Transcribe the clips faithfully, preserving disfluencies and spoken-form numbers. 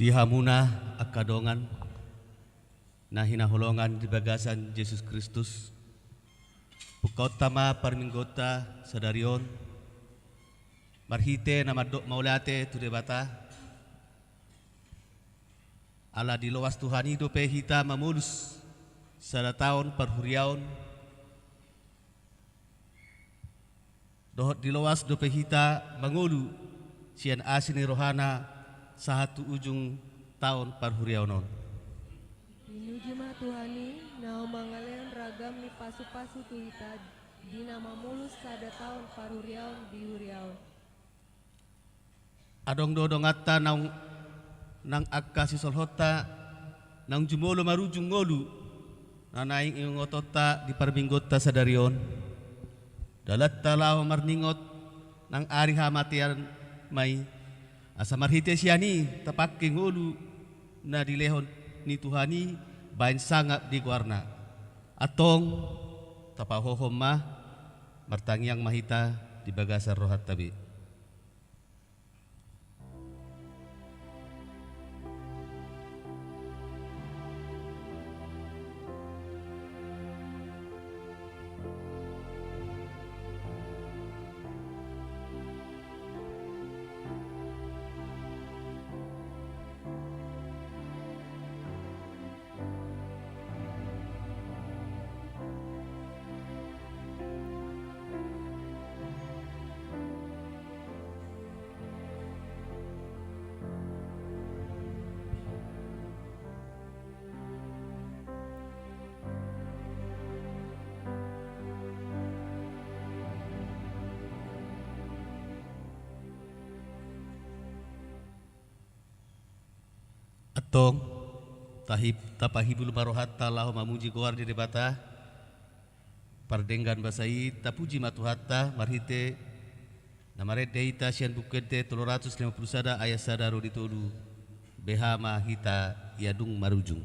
Di hamuna angka dongan na hinaholongan di bagasan Jesus Kristus, bukaonta ma parmingguonta sadari on, marhite na mandok mauliate tu Debata, ala diloas Tuhan i dope hita mamolus sada taon parhuriaon, dohot diloas dope hita mangolu sian asi ni rohana sahat tu ujung taon parhuriaon on. Pinuji ma Tuhan i, na mangalehon ragam ni pasupasu tu hita, di na mamolus sada taon parhuriaon di huria on. Adong do donganta naung, nang angka sisolhotta naung jumolo marujung ngolu, na naeng ingotonta di parmingguonta sadari on. Dalanta laho marningot nang ari hamatean ma i, asa marhite sian i tapangke ngolu na dilehon ni Tuhan i baen sangap di goarna. Antong, tapahohom ma, martangiang ma hita di bagasan rohanta be. Antong, tahip-, tapahibul ma rohanta laho mamuji goar ni Debata. Pardenggan basa i, tapuji ma Tuhanta marhite na marende hita sian Buku Ende tolu ratus lima pulu sada ayat sada ro di tolu. Beha ma hita ia dung marujung.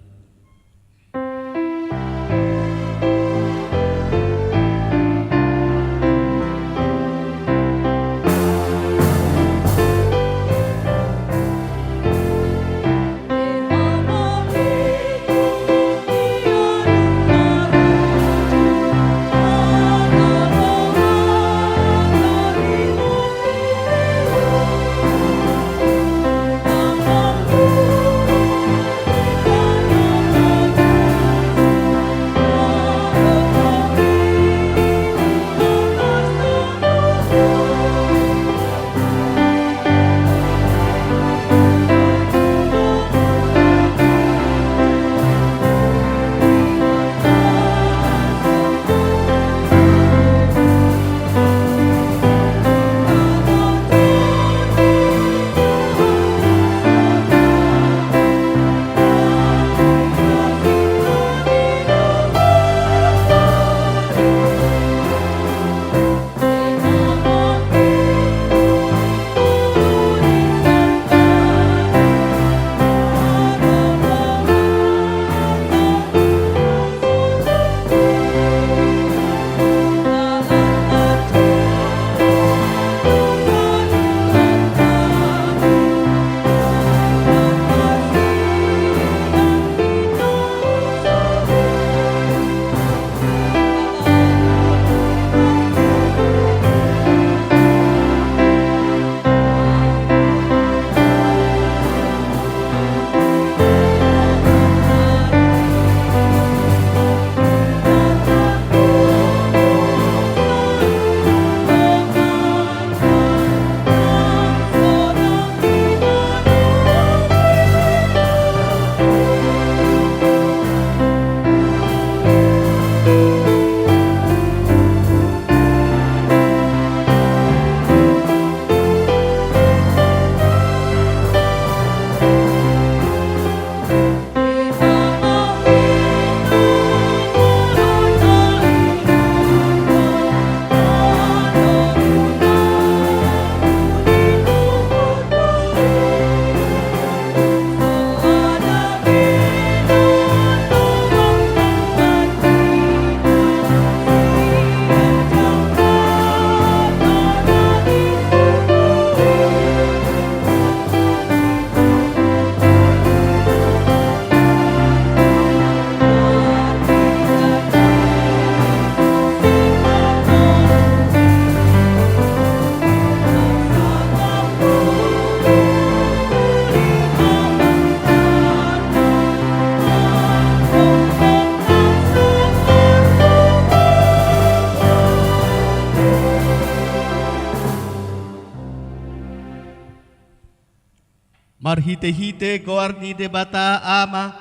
Marhite-hite goar ni Debata Ama,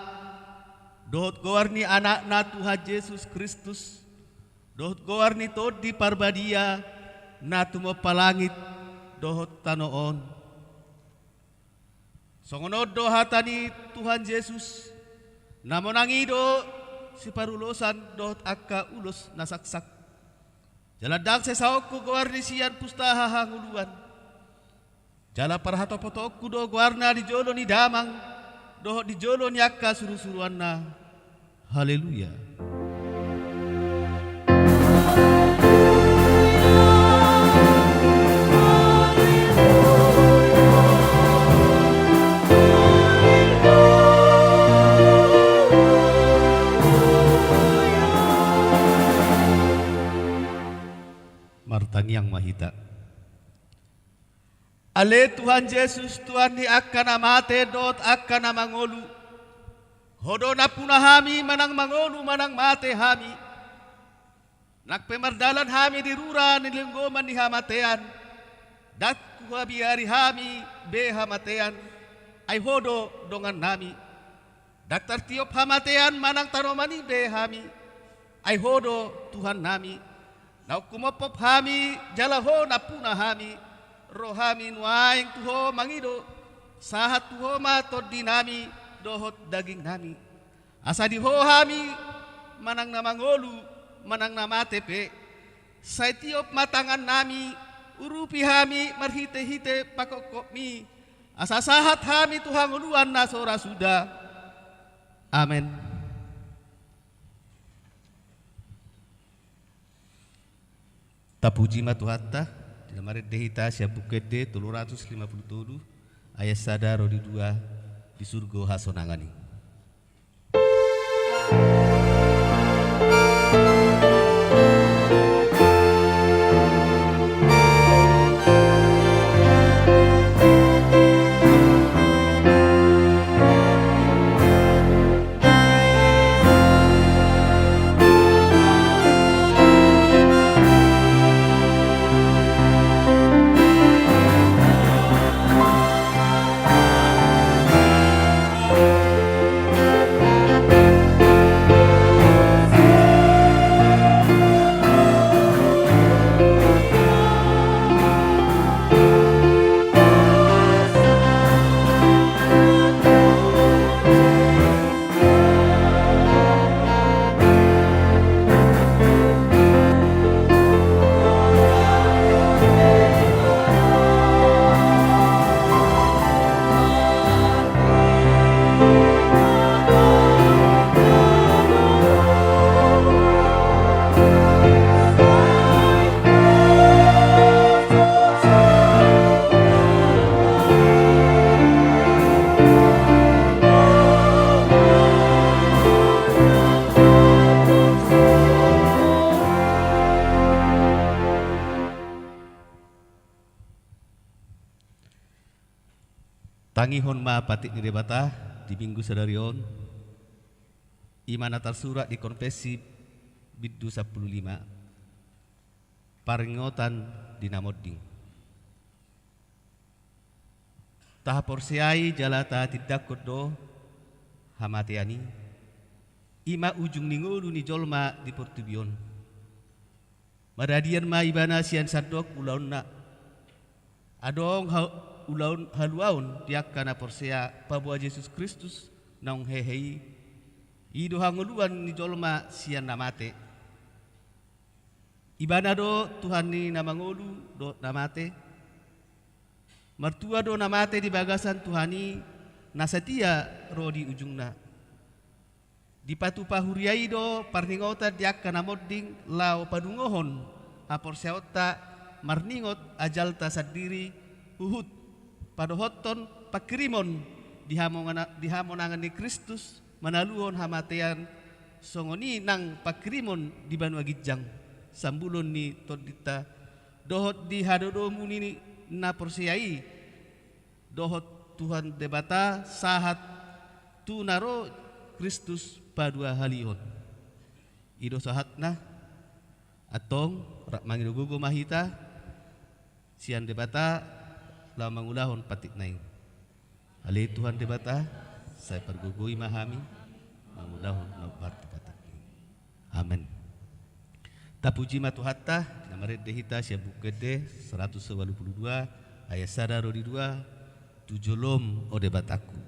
dohot goar ni Anakna Tuhan Jesus Kristus, dohot goar ni Tondi Parbadia, na tumompa langit dohot tano on. Songon on do hata ni Tuhan Jesus, na monang i do siparulosan dohot angka ulos na saksak. Jala ndang sesaonku goar ni sian pustaha hangoluan. Jala parhatopotonku do goarna di jolo ni damang, dohot di jolo ni angka surusuruanna. Haleluya. Martangiang ma hita. Ale Tuhan Jesus, Tuhan ni angka na mate dohot angka na mangolu. Ho do nampuna hami manang mangolu manang mate hami. Nang pe mardalan hami di rura ni lenggoman ni hamatean, ndang huhabiari hami be hamatean, ai ho do dongannami. Ndang tartiop hamatean manang tanoman i be hami, ai ho do Tuhannami. Naung humophop hami jala ho nampuna hami, ro hami nuaeng tu ho mangido, sahat tu ho ma tondinami dohot dagingnami. Asa di ho hami, manang na mangolu, manang na mate pe, sai tiop ma tangannami, urupi hami marhite-hite pangkophopmi, asa sahat hami tu hangoluan na so ra suda. Amen. Tapuji ma Tuhanta, di na marende hita sian Buku Ende tolu ratus lima pulu tolu, ayat sada ro di dua, di surgo hasonangan i. Tangihon ma patik ni Debata di Minggu sadari on, i ma na tarsurat di Konfessi bindu sampulu lima, paringotan di na monding. Tahaporseai jala tahatindangkon do hamatean i, i ma ujung ni ngolu ni jolma di portibi on. Maradian ma ibana sian sandok ulaonna. Adong ha-, ulaon haluaon di angka na porsea paboa Jesus Kristus naung hehe i, i do hangoluan ni jolma sian na mate. Ibana do Tuhan ni na mangolu dohot na mate. Martua do na mate di bagasan Tuhan i, na satia ro di ujungna. Dipatupa huria i do parningotan di angka na monding laho padungohon haporseaonta marningot ajalta sandiri huhut padohothon pangkirimon di hamongana-, di hamonangan ni Kristus manaluhon hamatean, songon i nang pangkirimon di banua ginjang, sambulon ni tondinta, dohot di hadodomu ni na porsea i, dohot Tuhan Debata sahat tu na ro Kristus paduahalihon. I do sahatna, antong rap mangido gogo ma hita sian Debata laho mangulahon patikna i. Ale Tuhan Debata, sai pargogoi ma hami mangulahon na umbar di batangki. Amen. Tapuji ma Tuhanta, na marende hita sian Buku Ende saratus ualu pulu dua, ayat sada ro di dua, Tu jolom, o Debatangku.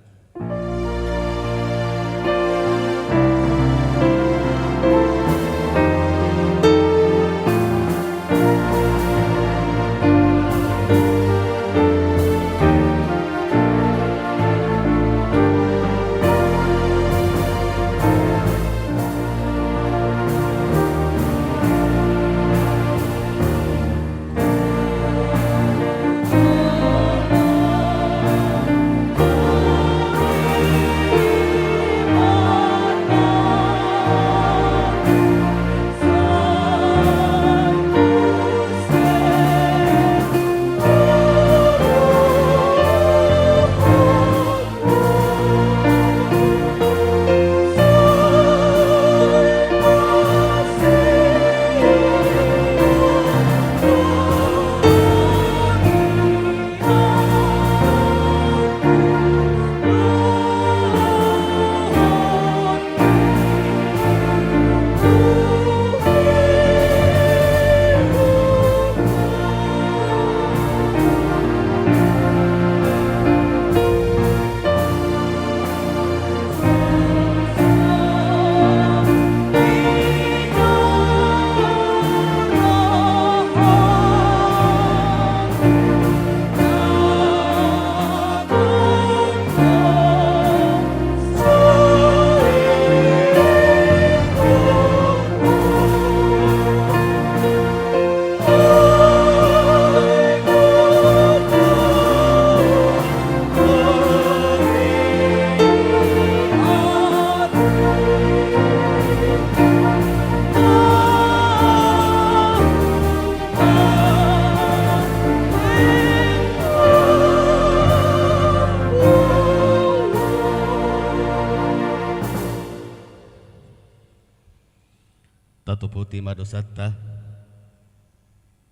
Tatopoti ma dosanta.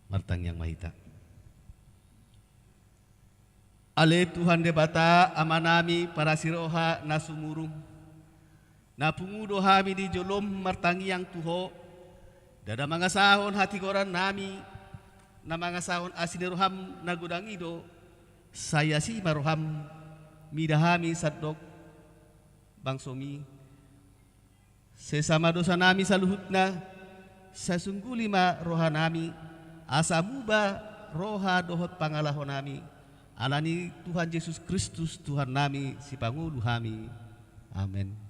Martangiang ma hita. Ale Tuhan Debata, Amanami parasi roha na sumurung, na pungu do hami di jolom martangiang tu Ho, ndada mangasahon hatigorannami, na mangasahon asi ni roham na godang i do, sai asi ma roham mida hami sandok bangsomi. Sesa ma dosanami saluhutna, sai sungguli ma rohanami, asa muba roha dohot pangalahonami, ala ni Tuhan Jesus Kristus Tuhannami, Sipangolu hami. Amen.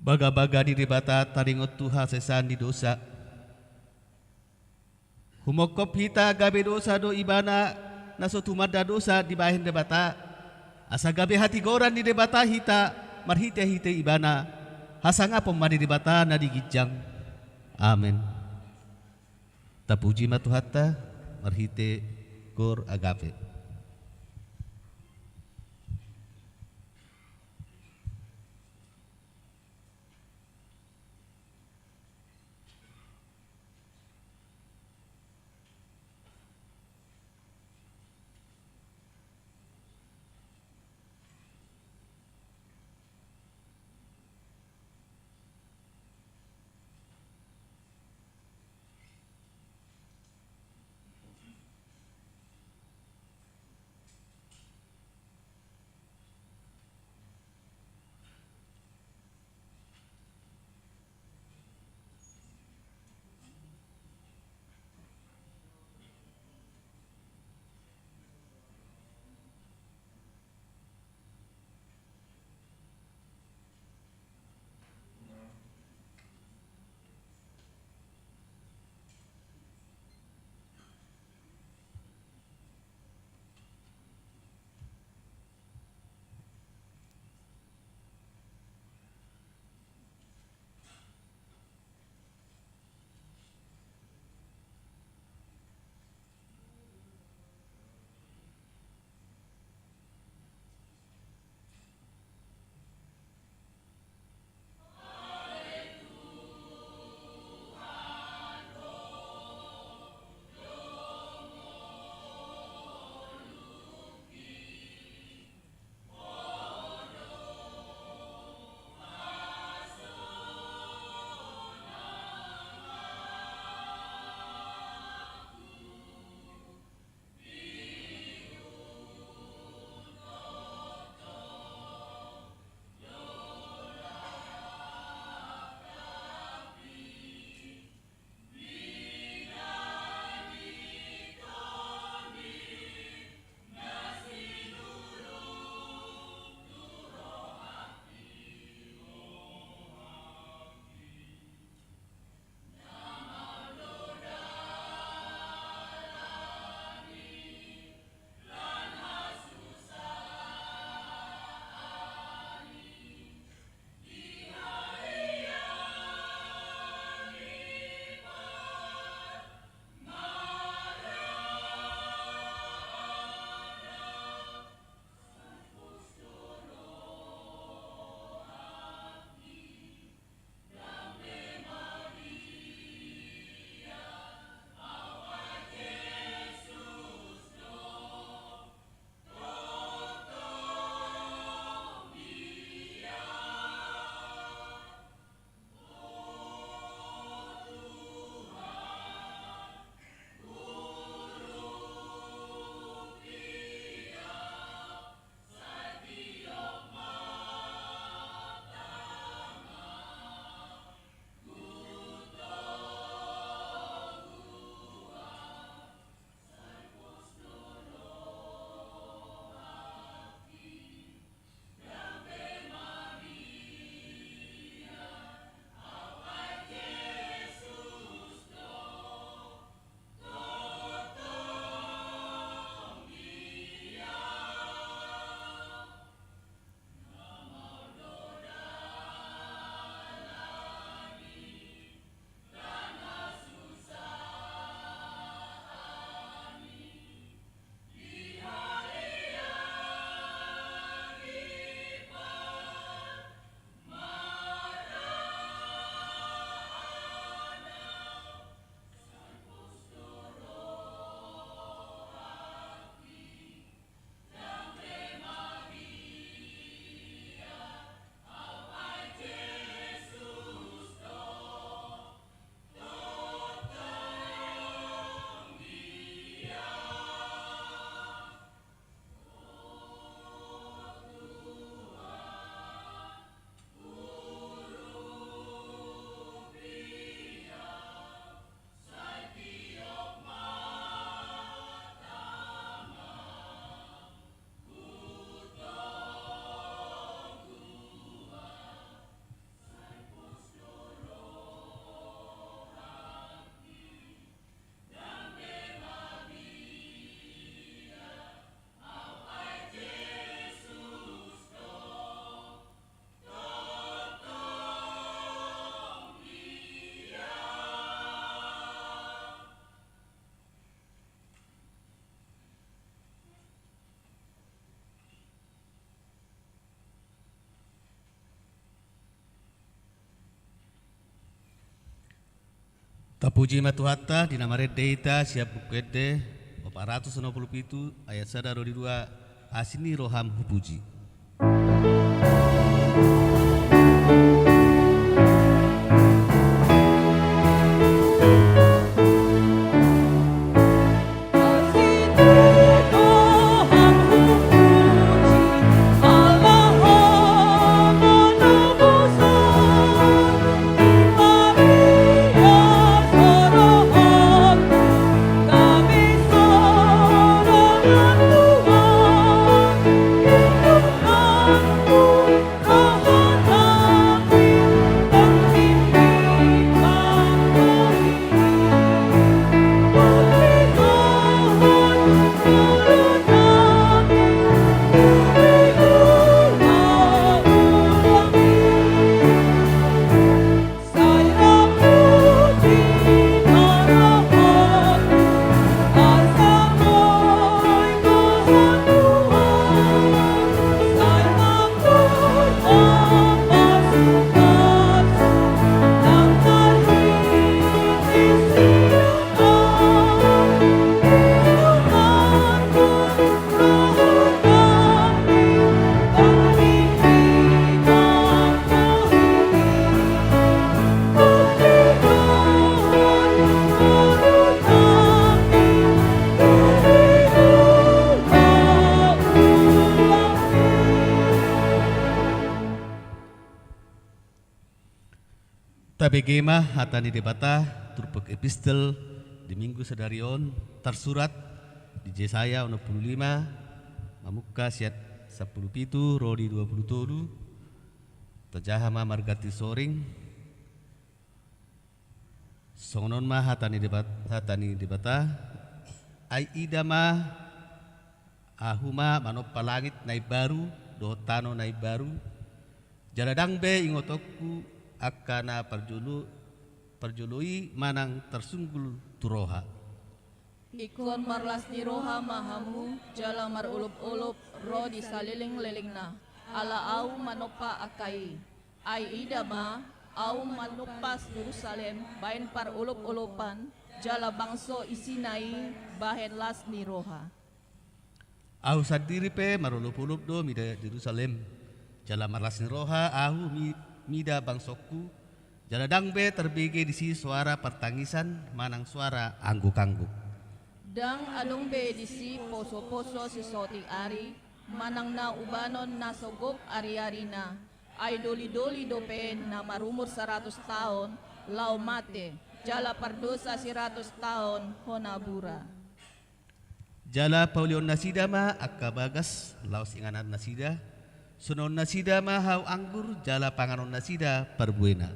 Bagabaga ni Debata taringot tu hasesaan ni dosa. Humongkop hita gabe dosa do Ibana na so tumanda dosa dibahen Debata, asa gabe hatigoran ni Debata hita marhitehite Ibana. Hasangapon ma di Debata na di ginjang. Amen. Tapuji ma Tuhanta marhite Kor Agape. Tapuji ma Tuhanta, di na marende hita sian Buku Ende opat ratus onom pulu pitu ayat sada ro di dua, asi ni roham hupuji. Tabege ma hata ni Debata turpuk epistel di Minggu sadari on, tarsurat di Jesaya onom pulu lima, mamungka sian sampulu pitu ro di dua pulu tolu. Tajaha ma marganti soring. Songon on ma hata ni Debat-, hata ni Debata, ai ida ma, Ahu ma manompa langit na imbaru dohot tano na imbaru, jala ndang be ingotonku angka na parjolo, parjolo i manang tarsunggul tu roha. Ingkon marlas ni roha ma hamu jala marolopolop ro di salelenglelengna, ala Ahu manompa angka i. Ai ida ma, Ahu manumpas Jerusalem bahen parolopolopan, jala bangso isina i bahen las ni roha. Ahu sandiri pe marolopolop do mida Jerusalem, jala marlas ni roha Ahu mi-, mida bangsongku, jala ndang be tarbege disi soara partangisan manang soara anggukangguk. Ndang adong be disi posoposo sisotik ari, manang na ubanon na so gok ariarina. Ai dolidoli dope na marumur saratus taon laho mate, jala pardosa saratus taon hona bura. Jala paulihon nasida ma angka bagas laos inganan nasida, sunaon nasida ma hau anggur, jala panganon nasida parbuena.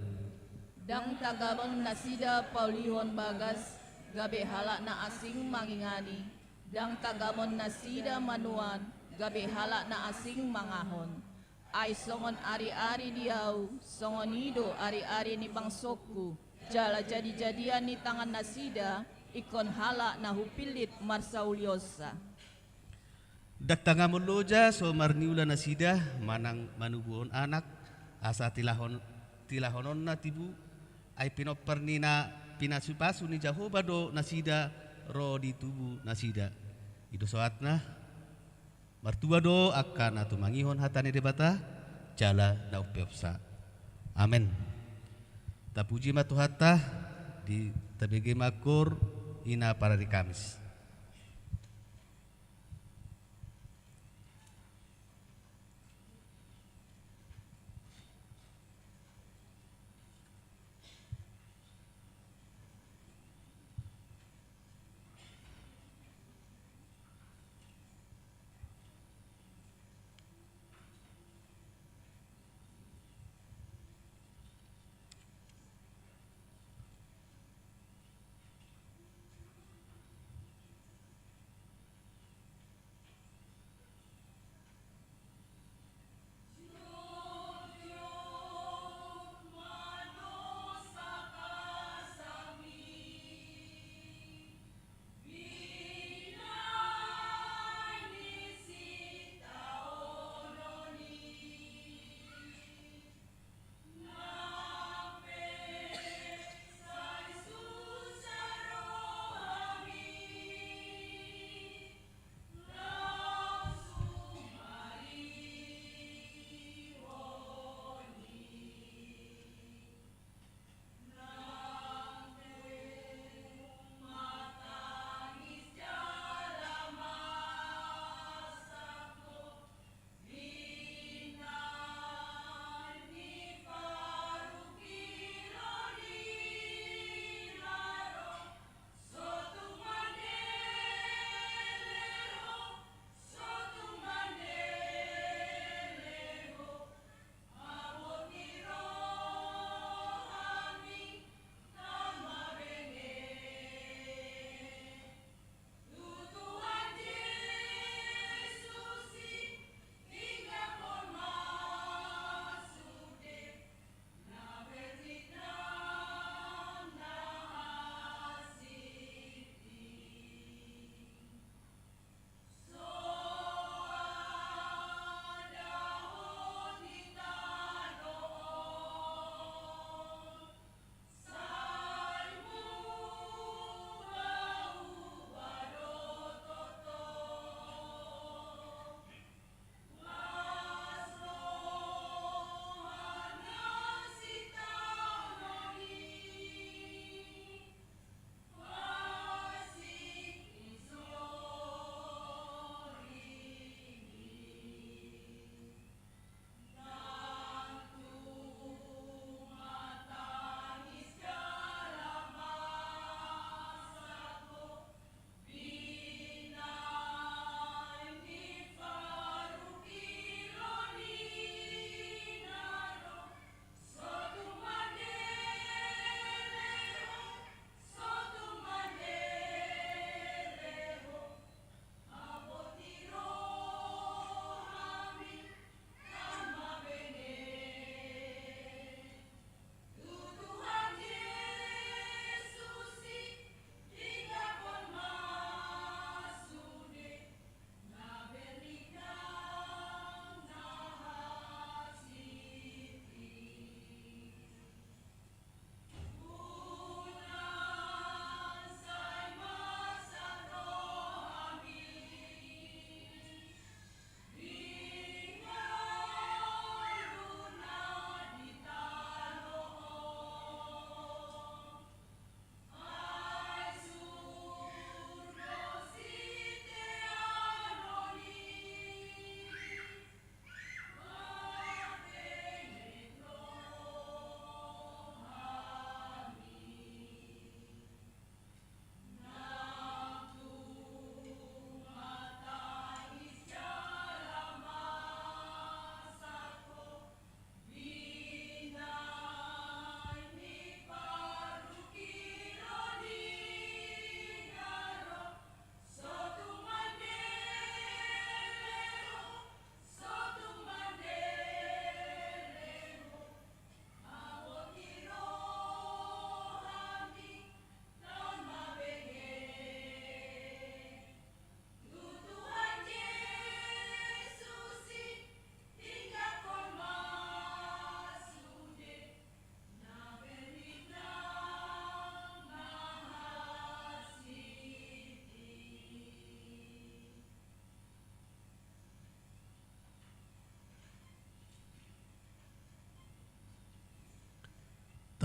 Ndang tagamon nasida paulihon bagas gabe halak na asing mangingani, ndang tagamon nasida manuan gabe halak na asing mangahon. Ai songon ariari di Ahu, songon i do ariari ni bangsongku, jala jadijadian ni tangan nasida, ingkon halak na hupillit marsaulionsa. Ndang tagamon loja so marniula nasida, manang manubuhon anak, asa tilahon-, tilahononna tibu, ai pinompar ni na pinasupasu ni Jahowa do nasida ro di tubu nasida. I do sahatna. Martua do angka na tumangihon hata ni Debata, jala na umpeopsa. Amen. Tapuji ma Tuhanta, di tabege ma kor ina parari Kamis.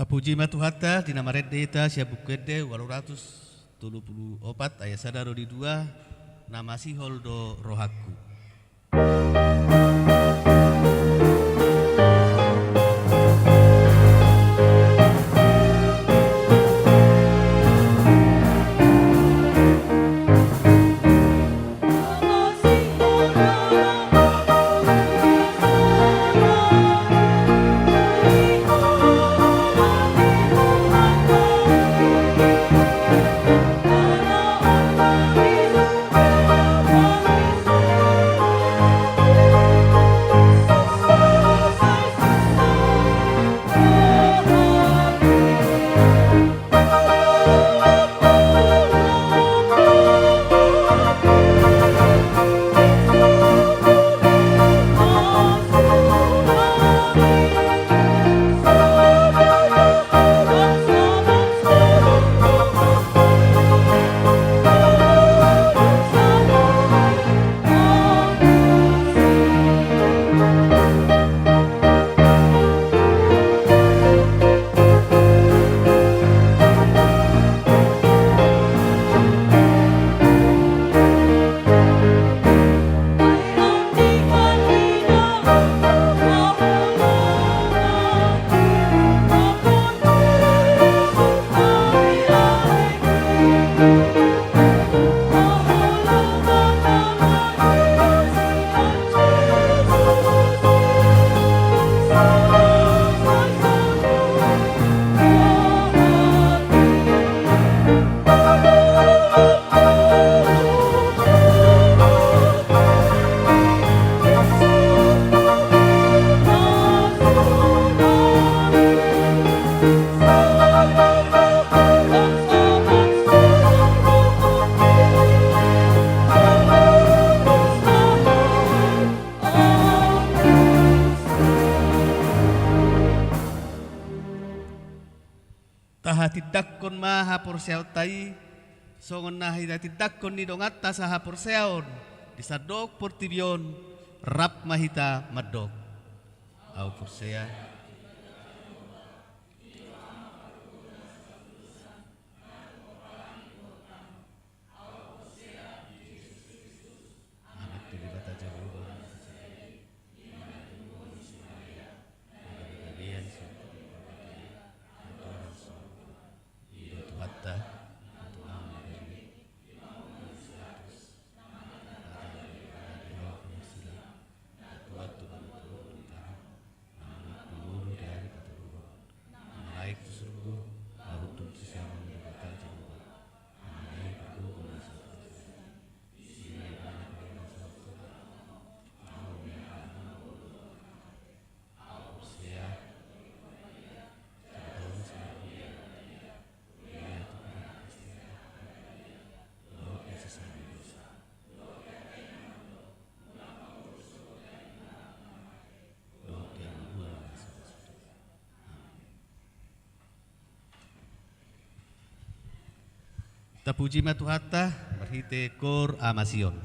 Tapuji ma Tuhanta, di na marende hita sian Buku Ende ualu ratus tolu pulu opat ayat sada ro di dua, na masihol do rohangku. Tahatindangkon ma haporseaonta i, songon na hinatindangkon ni donganta sahaporseaon di sandok portibi on, rap ma hita mandok. Ahu porsea. Anak ni Debata Jahowa. Tuhanta, Tuhanta, Tapuji ma Tuhanta marhite Koor Ama Sion.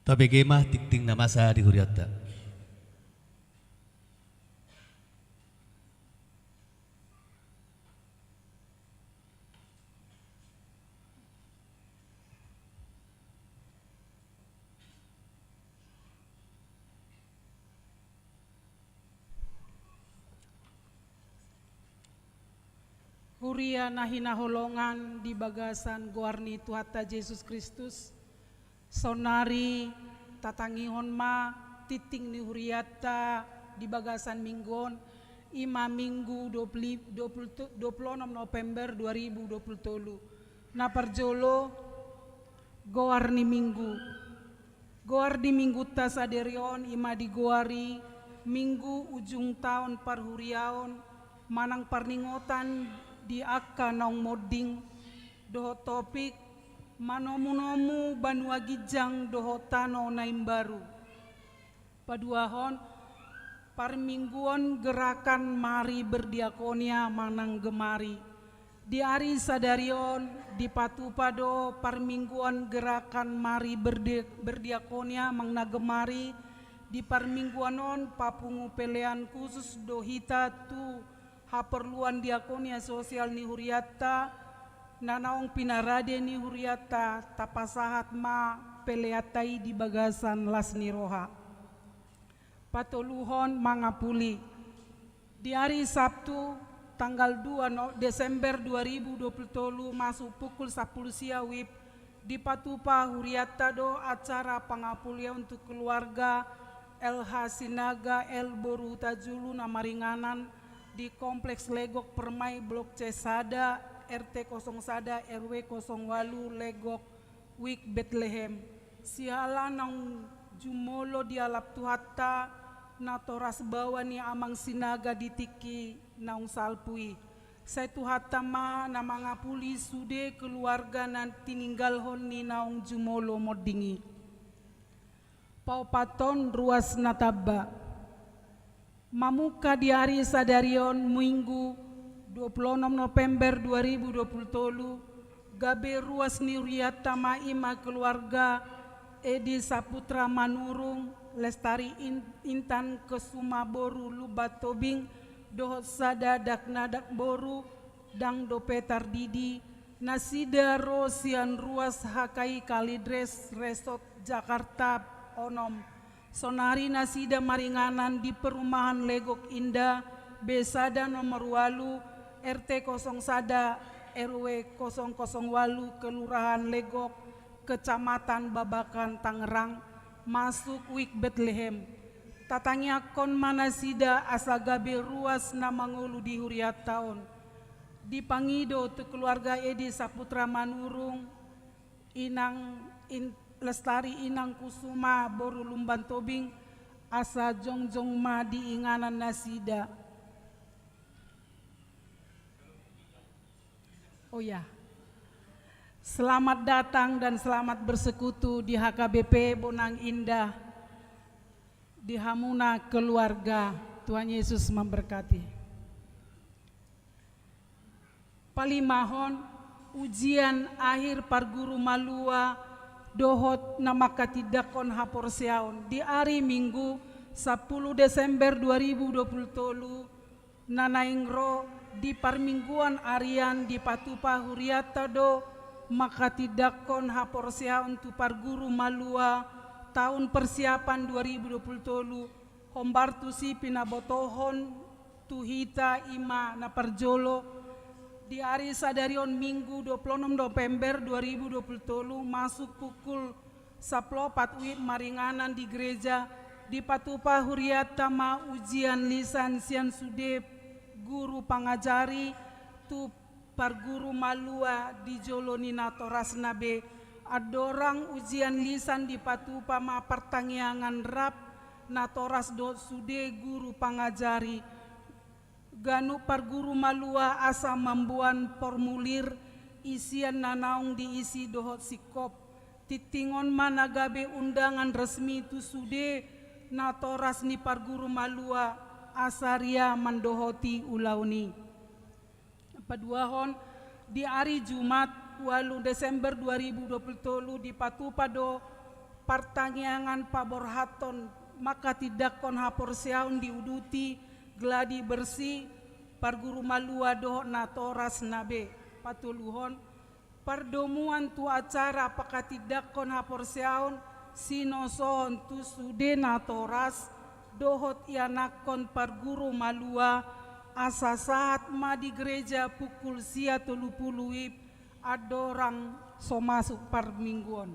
Tabege ma tingting na masa di hurianta. Huria na hinaholongan di bagasan goar ni Tuhanta Jesus Kristus, saonari tatangihon ma tingting ni hurianta di bagasan minggu on, i ma Minggu dua puluh, dua puluh, dua puluh onom November dua ribu dua puluh tolu. Na parjolo, goar ni minggu. Goar di minggunta sadari on i ma digoari Minggu Ujung Taon Parhuriaon manang parningotan di angka naung monding, dohot topik manomunomu banua ginjang dohot tano na imbaru. Paduahon, parmingguon gerakan mari berdiakonia manang gemari. Di ari sadari on dipatupa do parmingguon gerakan mari berde-, berdiakonia manang na gemari. Di parmingguon on papungu pelean khusus do hita tu haporluan diakonia sosial ni hurianta, na naung pinarade ni hurianta, tapasahat ma peleanta i di bagasan las ni roha. Patoluhon, mangapuli. Di ari Sabtu, tanggal dua no-, Desember dua ribu dua puluh tolu, masuk pukul sampulu sia wib, dipatupa hurianta do acara pangapulion tu keluarga L H Sinaga L boru Hutajulu na maringanan di Kompleks Legok Permai Blok C sada, R T kosong sada, R W kosong walu, Legok, Wijk Betlehem. Siala naung jumolo dialap Tuhanta natoras baoa ni Amang Sinaga di tingki naung salpu i. Sai Tuhanta ma na mangapuli sude keluarga na tininggalhon ni naung jumolo monding i. Paopathon, ruas na tamba. Mamungka di ari sadari on, Minggu dua puluh onom November dua ribu dua puluh tolu, gabe ruas ni hurianta ma i ma keluarga Edi Saputra Manurung, Lestari In-, Intan Kesuma boru Lumban Tobing, dohot sada dakdanak boru, ndang dope tardidi, nasida ro sian ruas H K I Kalidres Resort Jakarta onom. Saonari nasida maringanan di perumahan Legok Indah, B sada nomor walu, R T kosong sada, R W kosong kosong walu, Kelurahan Legok, Kecamatan Babakan, Tangerang, masuk Wijk Betlehem. Tatangiangkon ma nasida asa gabe ruas na mangolu di hurianta on. Dipangido tu keluarga Edi Saputra Manurung, Inang In-, Lestari Inang Kusuma boru Lumban Tobing, asa jongjong ma di inganan nasida. Oh ya. Selamat datang dan selamat bersekutu di H K B P Bonang Indah, di hamuna keluarga. Tuhan Yesus memberkati. Palimahon, ujian akhir parguru malua dohot na manghatindanghon haporseaon. Di ari Minggu, sampulu Desember dua ribu dua puluh tolu, na naeng ro di parmingguan arian dipatupa hurianta do manghatindanghon haporseaon tu parguru malua taon persiapan dua ribu dua puluh tolu, hombar tusi pinabotohon tu hita i ma na parjolo, di ari sadari on Minggu dua puluh onom November dua ribu dua puluh tolu, masuk pukul sampulu opat wib maringanan di gereja, dipatupa hurianta ma ujian lisan sian sude guru pangajari tu parguru malua di jolo ni natorasna be. Andorang ujian lisan dipatupa ma partangiangan rap natoras dohot sude guru pangajari. Ganup parguru malua asa mamboan formulir isian na naung diisi dohot singkop. Tingtingon ma na gabe undangan resmi tu sude natoras ni parguru malua asa ria mandohoti ulaon i. Paduahon, di ari Jumat, ualu Desember dua ribu dua puluh tolu, dipatupa do Partangiangan paborhathon manghatindanghon haporseaon diuduti gladi bersih parguru malua dohot natoras na be. Patoluhon, pardomuan tu acara panghatindanghon haporseaon sinosohon tu sude natoras dohot ianakhon parguru malua, asa sahat ma di gereja pukul sia tolu pulu wib andorang so masuk parmingguon.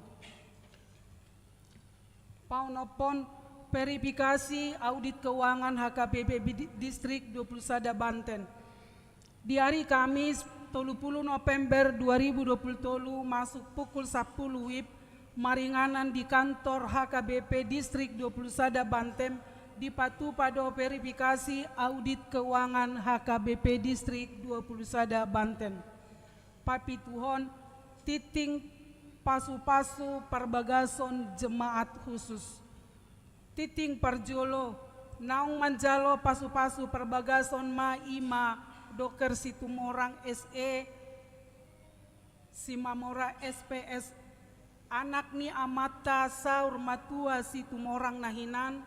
Paonomhon, verifikasi audit keuangan H K B P di-, Distrik dua pulu sada Banten. Di ari Kamis, tolu pulu November dua ribu dua pulu tolu, masuk pukul sampulu wib, maringanan di kantor H K B P Distrik dua pulu sada Banten, dipatupa do verifikasi audit keuangan H K B P Distrik dua pulu sada Banten. Papituhon, tingting pasupasu parbagason jemaat khusus. Tingting parjolo, naung manjalo pasupasu parbagason ma i ma Dokter Situmorang S E, Simamora S P S, anak ni amanta saur matua Situmorang na hinan,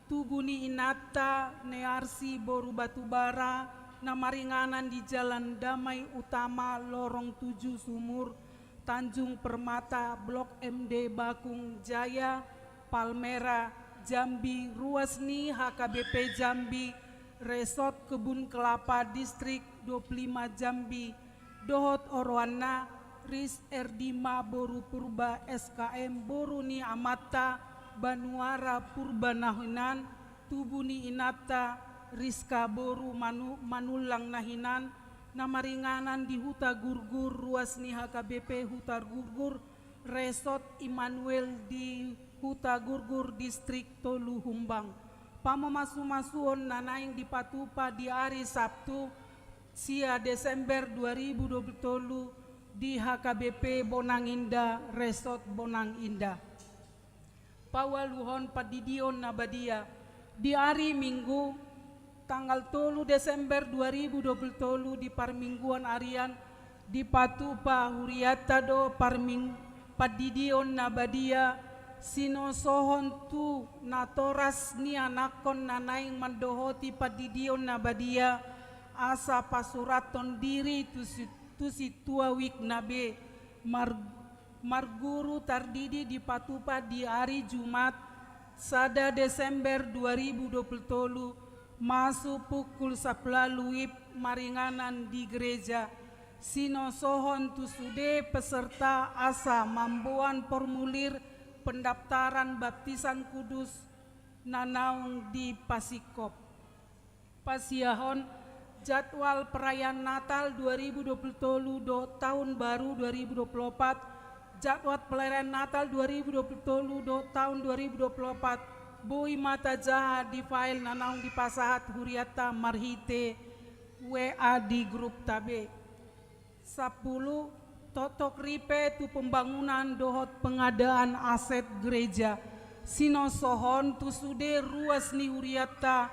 tubu ni inanta Nearsi boru Batubara, na maringanan di Jalan Damai Utama, lorong tujuh Sumur, Tanjung Permata, Blok M D Bakung Jaya, Palmera, Jambi, ruas ni H K B P Jambi, Resort Kebun Kelapa, Distrik dua pulu lima Jambi, dohot oroanna, Ris Erdima boru Purba S K M, boru ni amanta Banuara Purba na hinan, tubu ni inanta Riska boru Manu-, Manullang na hinan, na maringanan di Huta Gurgur, ruas ni H K B P Huta Gurgur, Resort Immanuel di Huta Gurgur, Distrik tolu Humbang. Pamomasu-masuon na naeng dipatupa di ari Sabtu, sia Desember dua ribu dua puluh tolu, di H K B P Bonang Indah, Resort Bonang Indah. Paualuhon, pandidion na badia. Di ari Minggu, tanggal tolu Desember dua ribu dua puluh tolu, di parmingguan arian, dipatupa hurianta do parming-, pandidion na badia sinosohon tu natoras ni anakhon na naeng mandohoti pandidion na badia, asa pasurathon diri tu si-, tu sintua wijk na be, mar-, marguru tardidi dipatupa di ari Jumat, sada Desember dua ribu dua puluh tolu, masuk pukul sampulu ualu wib, maringanan di gereja. Sinosohon tu sude peserta asa mamboan formulir pendaftaran baptisan kudus na naung dipasingkop. Pasiahon, jadwal perayaan Natal dua ribu dua puluh tolu dohot tahun baru dua ribu dua puluh opat, jadwal perayaan Natal dua ribu dua puluh tolu dohot tahun dua ribu dua puluh opat, boi ma tajaha di file na naung dipasahat hurianta marhite W A di grupta be. Sampulu, toktok ripe tu pembangunan dohot pengadaan aset gereja. Sinosohon tu sude ruas ni hurianta,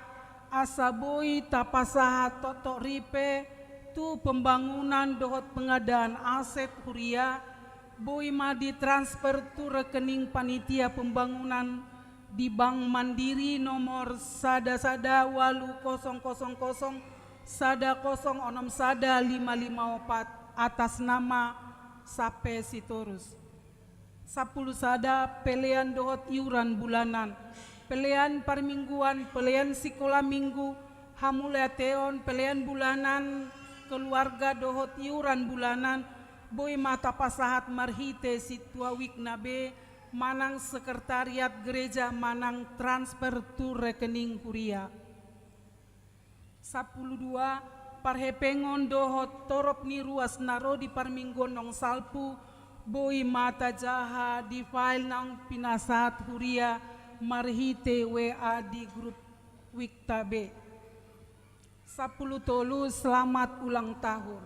asa boi tapasahat toktok ripe tu pembangunan dohot pengadaan aset huria, boi ma ditransfer tu rekening panitia pembangunan di Bank Mandiri nomor sada sada ualu kosong kosong kosong sada kosong onom sada lima lima opat, atas nama Sape Sitorus. Sampulu sada, pelean dohot iuran bulanan. Pelean parmingguan, pelean sikola minggu, hamauliateon, pelean bulanan keluarga dohot iuran bulanan, boi ma tapasahat marhite sintua wijk na be, manang sekretariat gereja, manang transfer tu rekening huria. Sampulu dua, parhepengon dohot torop ni ruas na ro di parmingguon naung salpu, boi ma tajaha di file naung pinasahat huria marhite W A di grup wijk ta be. Sampulu tolu, selamat ulang tahun.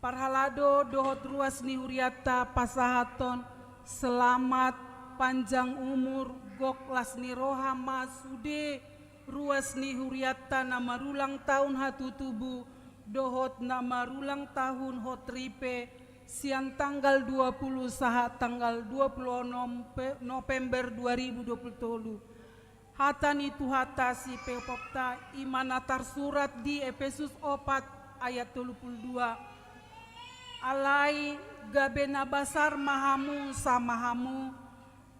Parhalado dohot ruas ni hurianta pasahathon selamat, panjang umur, gok las ni roha ma sude ruas ni hurianta na marulang tahun hatutubu dohot na marulang tahun hot ripe, Sian tanggal dua puluh sahat tanggal dua puluh onom pe-, November dua ribu dua puluh tolu. Hata ni Tuhanta sipeopopta i ma na tarsurat di Epesus opat ayat tolu pulu dua. Alai gabe na basar ma hamu sama hamu,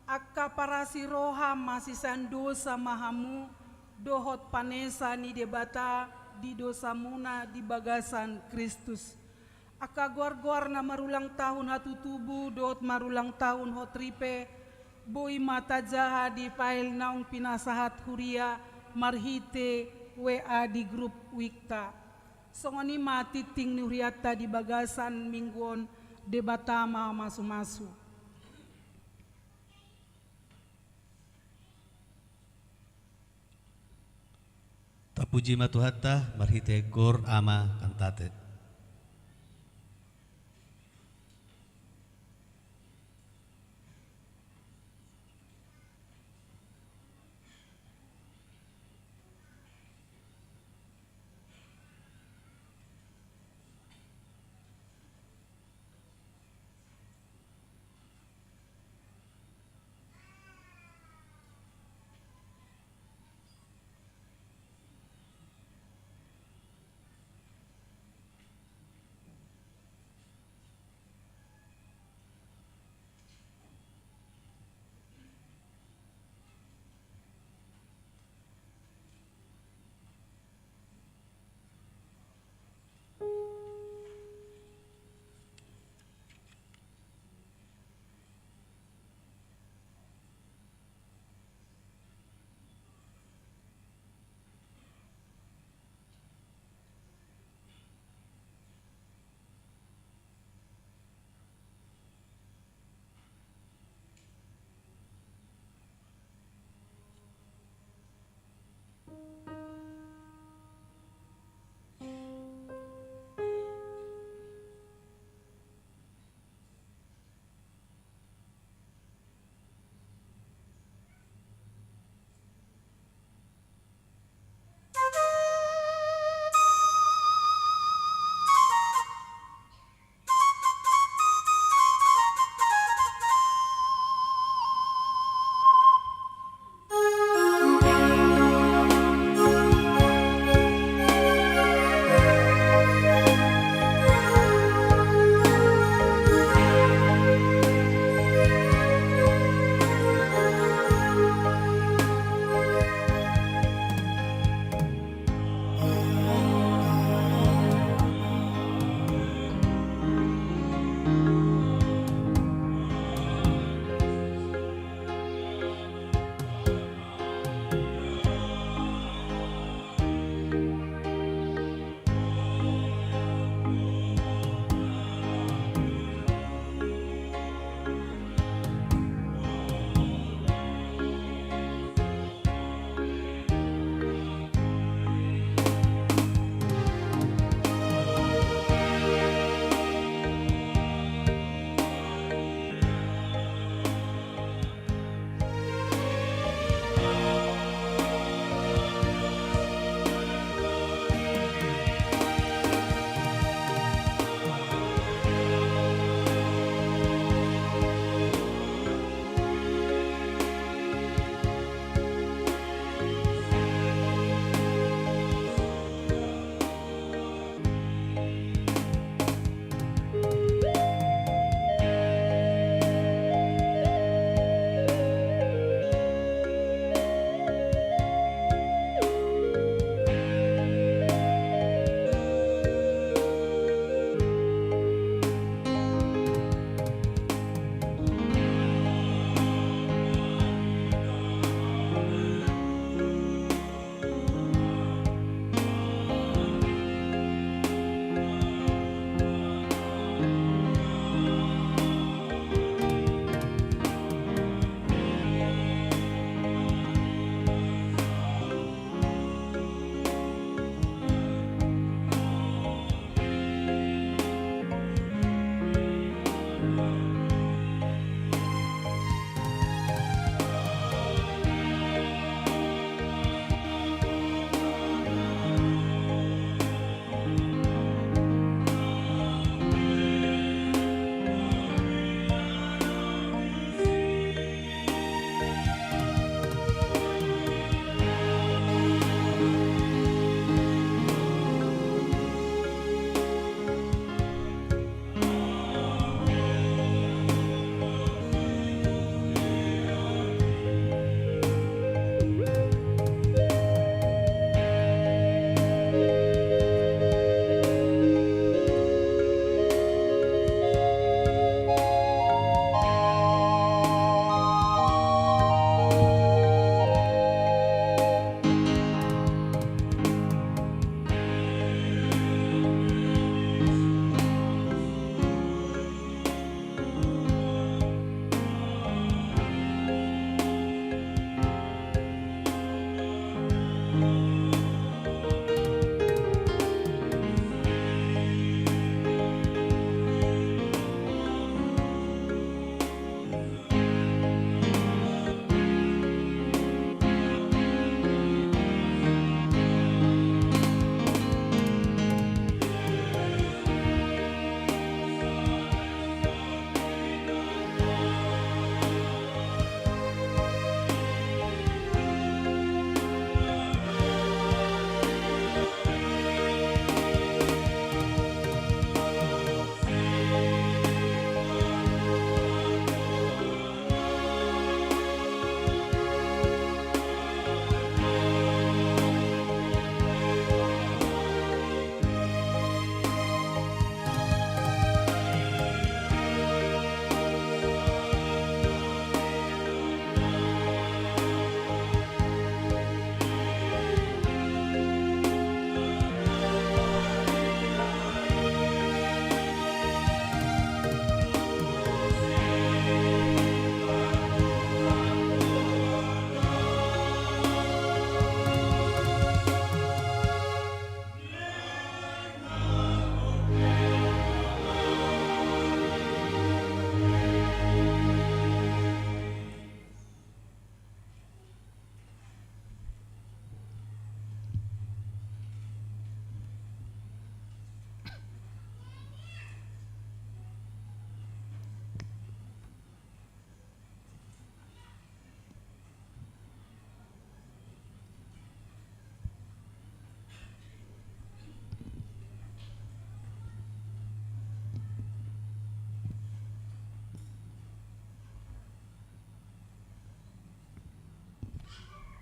angka parasi roha masisean dosa ma hamu, dohot panesa ni Debata di dosamuna di bagasan Kristus. Angka goargoar na marulang tahun hatutubu dohot marulang tahun hot ripe, boi ma tajaha di file naung pinasahat huria marhite W A di grup wikta. Songon i ma tingting ni hurianta di bagasan minggu on. Debata ma mamasumasu. Tapuji ma Tuhanta marhite goar Ama, Kantate.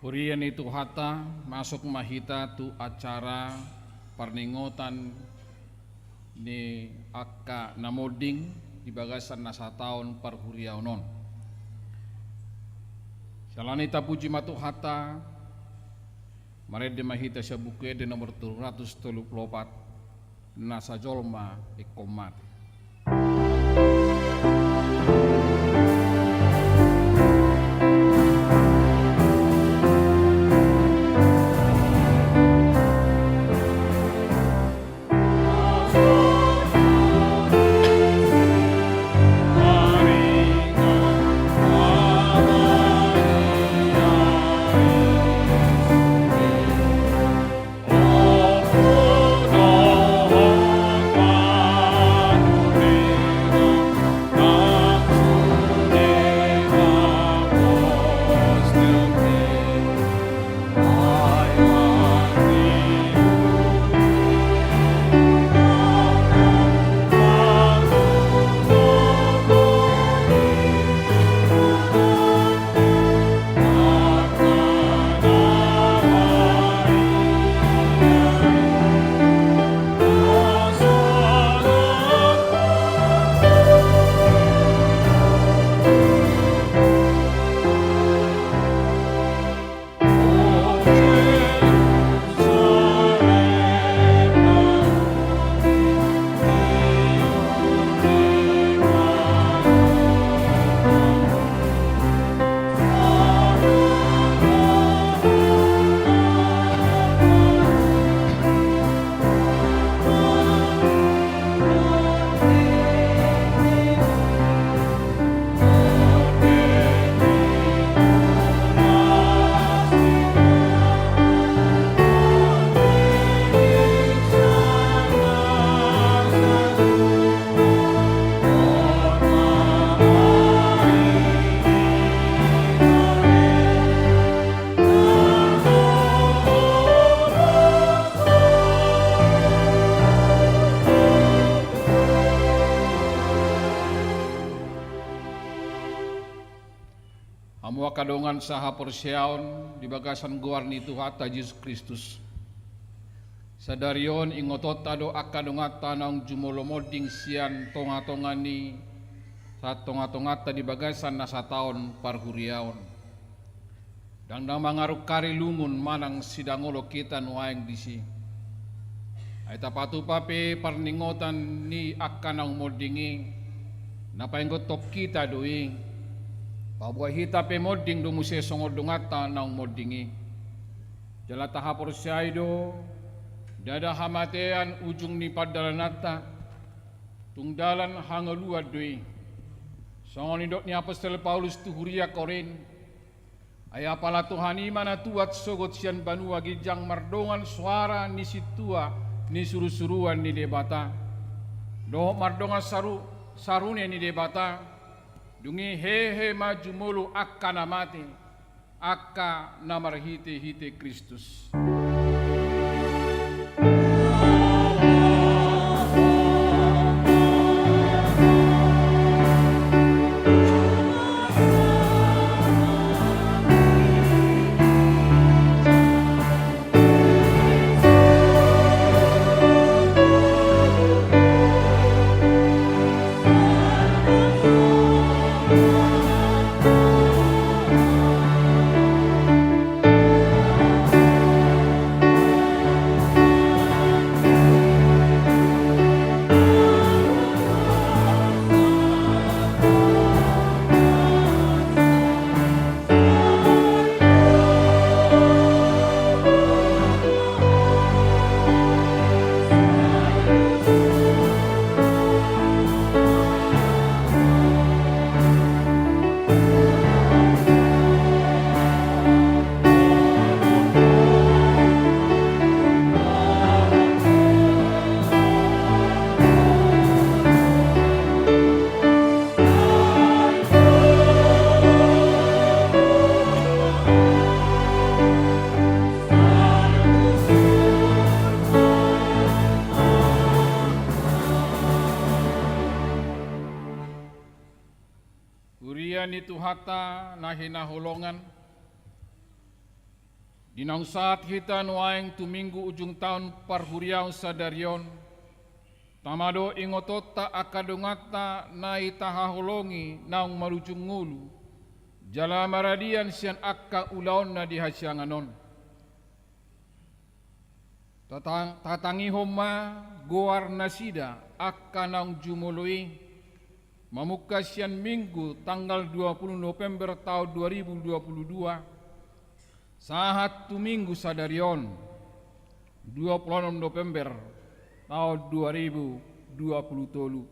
Huria ni Tuhanta, masuk ma hita tu acara parningotan ni angka na monding di bagasan na sataon parhuriaon on. Siala ni i tapuji ma Tuhanta, marende ma hita sian Buku Ende nomor tolu ratus tolu pulu opat, na sajolma ingkon mate. Hamu angka dongan sahaporseaon di bagasan goar ni Tuhanta Jesus Kristus. Sadari on ingotonta do angka donganta naung jumolo monding sian tongatonga ni, sian tongatonganta di bagasan na sataon parhuriaon. Ndang na mangarungkari lungun manang sidangolon hita nuaeng disi. Ai tapatupa pe parningotan ni angka naung monding i, na paingothon hita do i. Paboa hita pe monding do muse songon donganta naung monding i. Jala tahaporseai do, ndada hamatean ujung ni pandalananta, tung dalan hangoluan do i. Songon nidok ni apostel Paulus tu huria Korint, ai apala Tuhan i ma na tuat sogot sian banua ginjang mardongan soara ni sintua ni surusuruan ni Debata, dohot mardongan saru, sarune ni Debata, dung i hehe ma jumolo angka na mate, angka na marhitehite Kristus. Huria ni Tuhanta na hinaholongan, Di naung sahat hita nuaeng tu minggu ujung taon parhuriaon sadari on, tama do ingotonta angka donganta na i tahaholongi naung marujung ngolu jala maradian sian angka ulaonna di hasiangan on. Tatang-, tatangihon ma goar nasida angka naung jumolo i, mamungka sian Minggu tanggal dua puluh November taon dua ribu dua puluh dua sahat tu Minggu sadari on, dua puluh onom November taon dua ribu dua puluh tolu.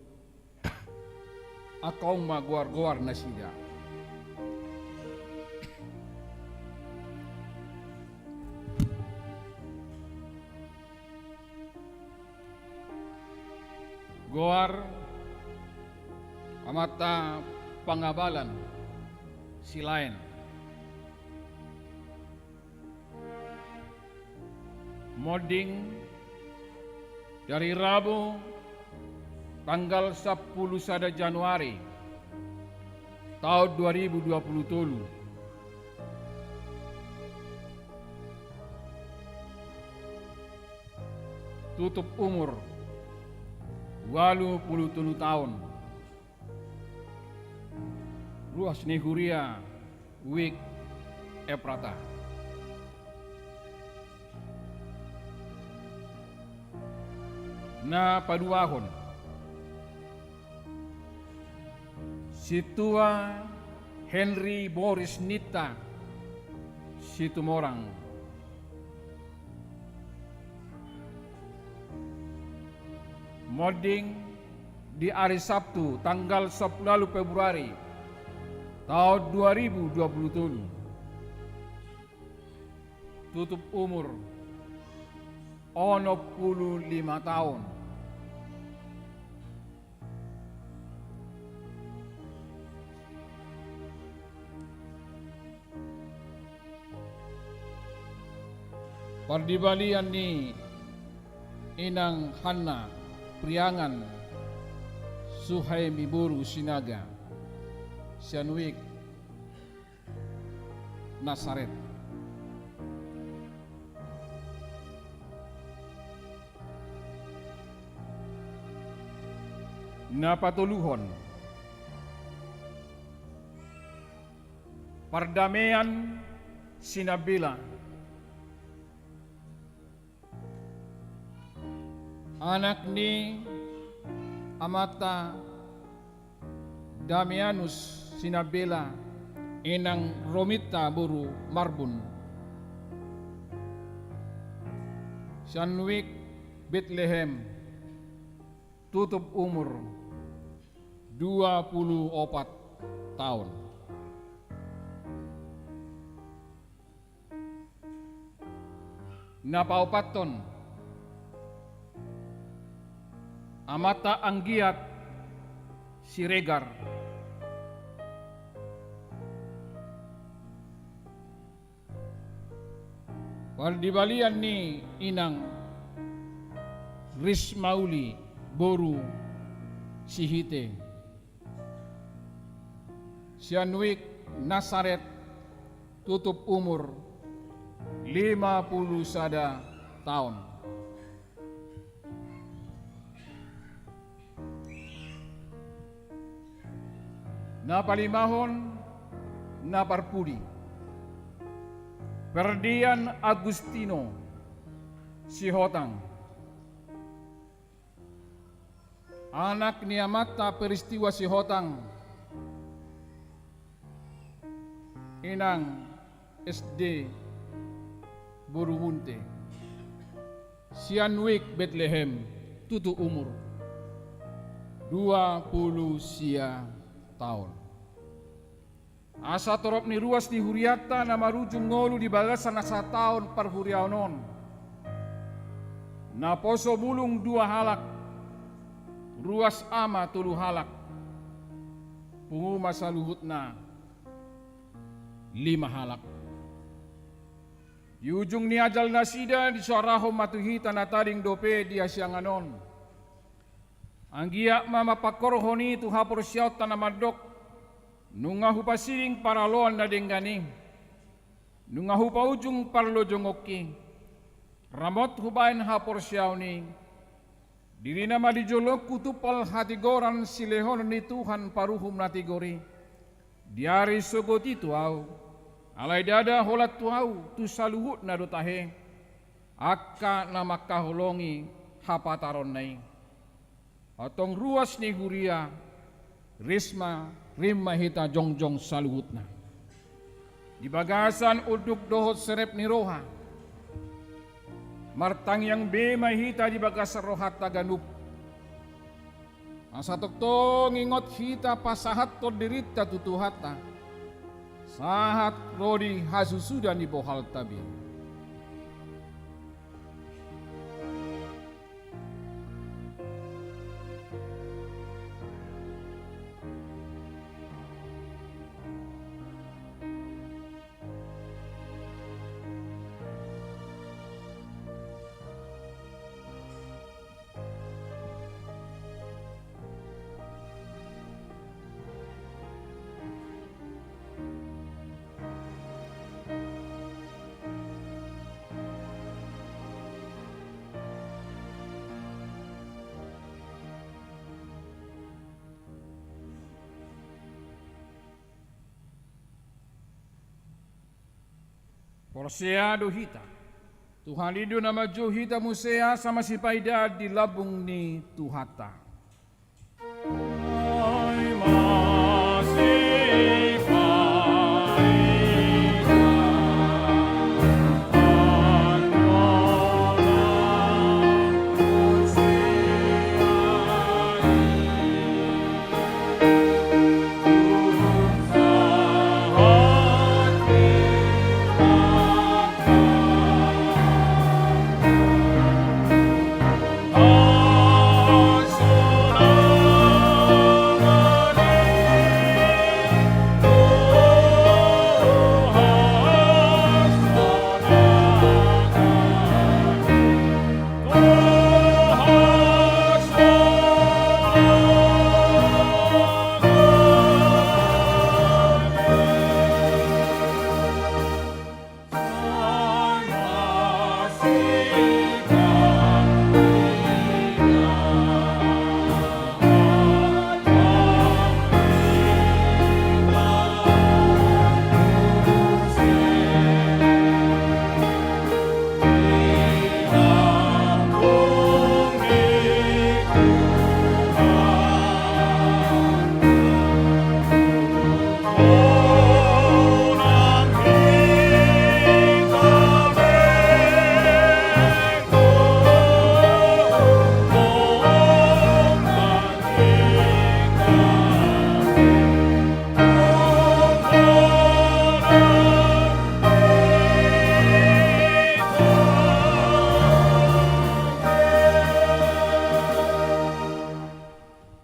Angka on ma goar-goar nasida. Goar amanta Pangabalan Silaen. Monding di ari Rabu tanggal sampulu sada Januari taon dua ribu dua puluh tolu. Tutup umur ualu pulu tolu taon. Ruas ni huria Wik Efrata. Na paduahon, Sintua Henry Boris Ninta Situmorang. Monding di ari Sabtu tanggal sampulu ualu Februari taon dua ribu dua puluh tolu. Tutup umur onom pulu lima taon. Pardibalian ni Inang Hanna Priangan Suhaemi boru Sinaga, sian Wik Nasaret. Na patoluhon, Pardamean Sinambela. Anak ni amanta Damianus Sinambela, inang Rominta boru Marbun, sian Wik Betlehem, tutup umur dua pulu opat taon. Na paopathon, amanta Anggiat Siregar. Pardibalian ni inang Rismauli boru Sihite, sian Wik Nasaret, tutup umur lima pulu sada taon. Na palimahon, na parpudi, Ferdian Agustino Sihotang. Anak ni amanta Peristiwa Sihotang, inang S D boru Bunte, sian Wik Betlehem, tutu umur dua pulu sia taon. Asa torop ni ruas ni hurianta na marujung ngolu di bagasan na sataon parhuriaon on, naposo bulung dua halak, ruas ama tolu halak, pungu ma saluhutna lima halak. Di ujung ni ajal nasida, disoarahon ma tu hita na tading dope di hasiangan on. Anggiat ma mampanghorhon i tu haporseaonta na mandok, nunga hupasiding paraloan na denggan i. Nunga hupaujung parlojongonki, ramot hubaen haporseaon i, dirina ma di jolongku tumpal hatigoran silehonon ni Tuhan paruhum na tigor i, di ari sogot i tu ahu, alai ndada holan tu ahu, tu saluhutna do tahe, angka na mangkaholongi hapataronna i. Antong ruas ni huria, rim ma, rim ma hita jongjong saluhutna. Di bagasan unduk dohot serep ni roha, martangiang be ma hita di bagasan rohanta ganup. Asa tongtong ingot hita pasahathon dirinta tu Tuhanta, sahat ro di hasusuda ni bohalta be. Porsea do hita. Tuhan i do na manjou hita muse asa masipaidaan di lambung ni Tuhanta.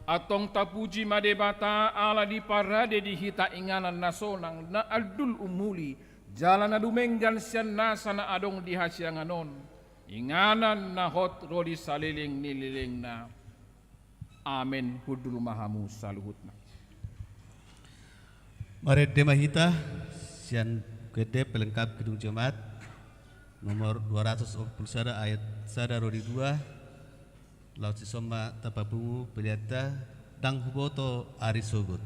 Antong tapuji ma Debata ala diparade di hita inganan na sonang, na andul umuli, jala na dumenggan sian nasa na adong di hasiangan on, inganan na hot ro di saleleng ni lelengna. Amen. Hundul ma hamu saluhutna. Marende ma hita sian Ende Pelengkap Gedung Jemaat nomor dua ratus opat puluh sada ayat sada ro di dua. Laos dison ma tapapungu pelenta, Ndang Huboto Ari Sogot.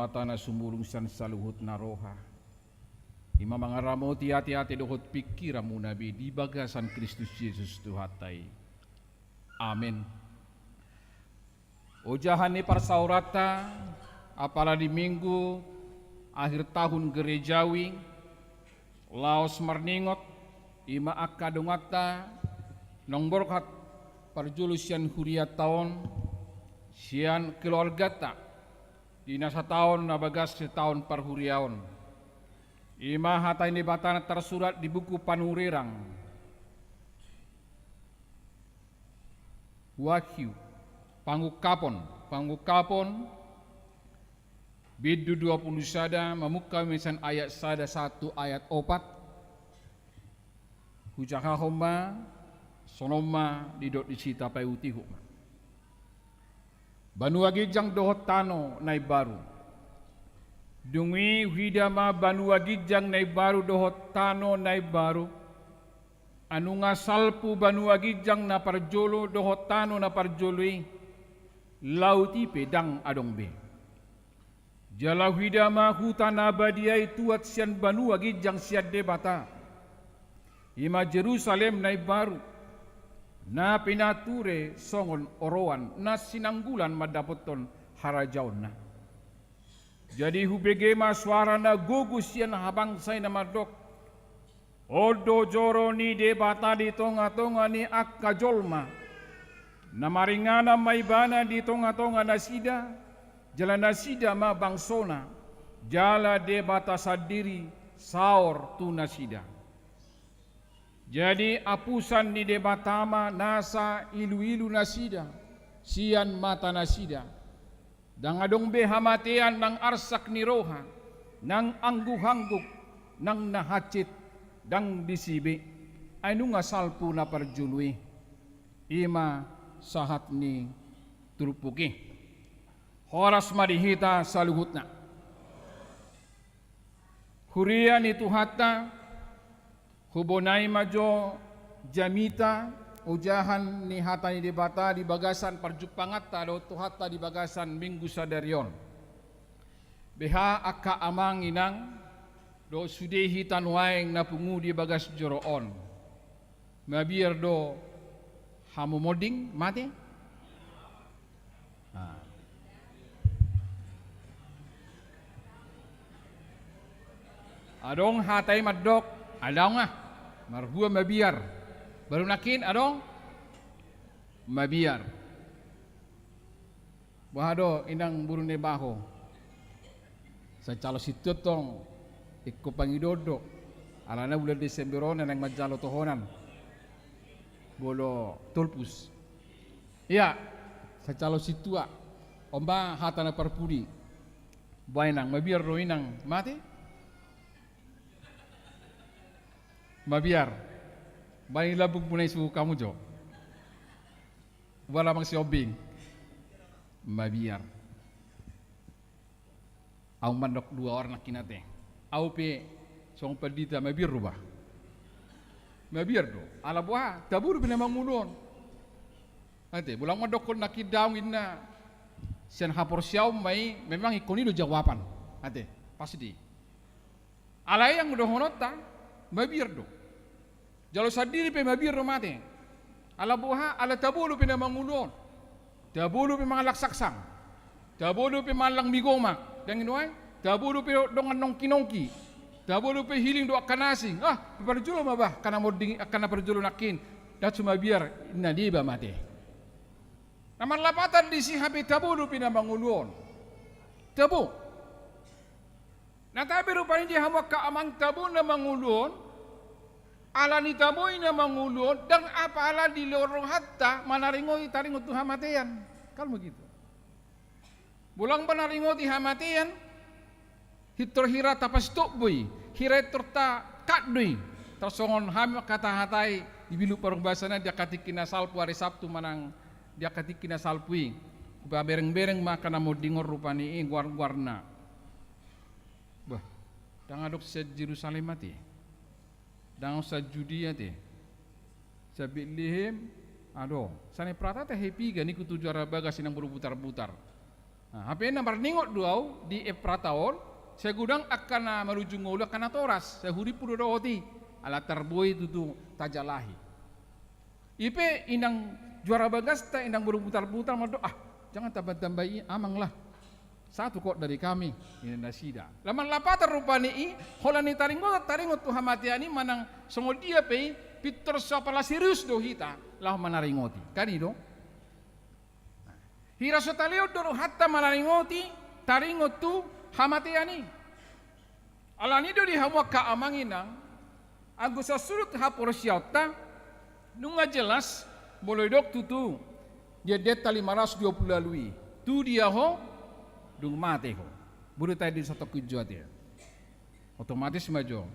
Debata na sumurung sian saluhutna roha, i ma mangaramoti ateate dohot pingkiranmuna be di bagasan Kristus Jesus Tuhanta i. Amen. Ojahan ni parsaoranta, apala di Minggu akhir tahun gerejawi, laos marningot, i ma angka donganta naung borhat parjolo sian hurianta on, sian keluarganta, di na sataon na bagas sitaon parhuriaon. I ma hata ni Debata na tarsurat di buku Panurirang. Wahyu, pangungkapon, pangungkapon, bindu dua pulu sada, mamungka ma sian ayat sada sahat tu ayat opat. Hujahahon ma, songon on ma didok disi, tapaihutihut ma. Banua ginjang dohot tano na imbaru. Dung i huida ma banua ginjang na imbaru dohot tano na imbaru. Ai nunga salpu banua ginjang na parjolo dohot tano na parjolo i, laut i pe ndang adong be. Jala huida ma huta na badia i tuat sian banua ginjang sian Debata. I ma Jerusalem na imbaru, na pinature songon oroan, na sinanggulan mandapothon harajaonna. Jadi hubege ma soara na gogo sian habangsa i na mandok: On do joro ni Debata di tongatonga ni angka jolma, na maringanan ma Ibana di tongatonga nasida, jala nasida ma bangsona, jala Debata sandiri saor tu nasida. Jadi apusan ni Debata ma nasa iluilu nasida sian mata nasida. Ndang adong be hamatean nang arsak ni roha, nang anggukangguk, nang na hansit, ndang disi be. Ai nunga salpu na parjolo i. I ma sahat ni turpuk i. Horas ma di hita saluhutna. Huria ni Tuhanta, hubonai ma jo jamita ojahan ni hata ni Debata di bagasan parjumpanganta dohot Tuhanta di bagasan Minggu sadari on. Beha angka amang inang dohot sude hita nuaeng na pungu di bagas joro on. Mabiar do hamu monding, mate? Ah. Adong hata i mandok, adong ah, marbua mabiar. Baru nangkin adong mabiar. Boha do inang boru ni Baho? Sai calon sintua tong, ingkon pangidoon do. Alana bulan Desember on naeng manjalo tohonan. Molo tolpus. Ia, sai calon sintua. On ma hata na parpudi. Boha inang, mabiar do inang, mate? Mabiar. Baen lambungmuna i, sungkun hamu jo. Boha lamang si ombing? Mabiar. Ahu mandok dua orang nangkin ate. Ahu pe songon pandita mabiar do bah. Mabiar do. Ala boha, tabo dope na mangolu on. Ate, molo mandokkon nangkin daong inna sian haporseaon ma i, memang ingkon i do jawaban. Ate, pasti. Alai anggo dohononta, mabiar do. Jalo sandiri pe mabiar do mate. Ala boha, ala tabo dope na mangolu on. Tabo dope mangallang sangsang. Tabo dope mangallang migomak. Dang i nuaeng, tabo dope dongan nongkinongki. Tabo dope hiling dohot angka na asing. Ah, parjolo ma bah, angka na monding, angka na parjolo nangkin. Ndang so mabiar, inna deba mate. Na marlapatan disi hape tabo dope na mangolu on. Tabo. Na tabe rupani di hamu angka amang, tabo na mangolu on, ala ni tabo i na mangolu on, ndang apala dilehon rohanta manaringoti taringot tu hamatean. Kan begitu. Molo ndang panaringoti hamatean, pintor hira tapastop do i, hira pintor takat do i. Tarsongon hami angka tahatai di Bilu Parhobasaan di angka tingki na salpu ari Sabtu manang di angka tingki na salpu i. Hupaberengbereng ma angka na monding on rupani i goargoarna. Bah, ndang adong sian Jerusalem ate. Ndang adong sian Judea ate. Sian Betlehem adong. Sian Efrata ate, hea piga ningku tu jara bagas inang boru Butarbutar. Nah, hape na marningot do au di Efrata on, sai godang angka na marujung ngolu, angka natoras, sai hurimpu do dohot i, ala tarboi tutu tajalahi. I pe inang juara bagasta, inang bermutar-mutar, mandok, "Ah, jangan tambah-tambah i, Amang lah. Satu kok dari kami," ninna nasida. Laho marlapatan rupani i, holan ni taringot, taringot tu hamatean i manang songon dia pe i, pintor so apala serius do hita laho manaringoti. Kan i do? Hira so talehon do rohanta manaringoti, taringot tu hamatean i. Alani do di hamu angka amang inang, anggo sasudut haporseaonta, nunga jelas, molo didok tutu, di ayat lima ratus dua puluh lalu i, tu dia ho, dung mate ho. Boi do taendehon satongkin jua ate. Otomatis ma jo.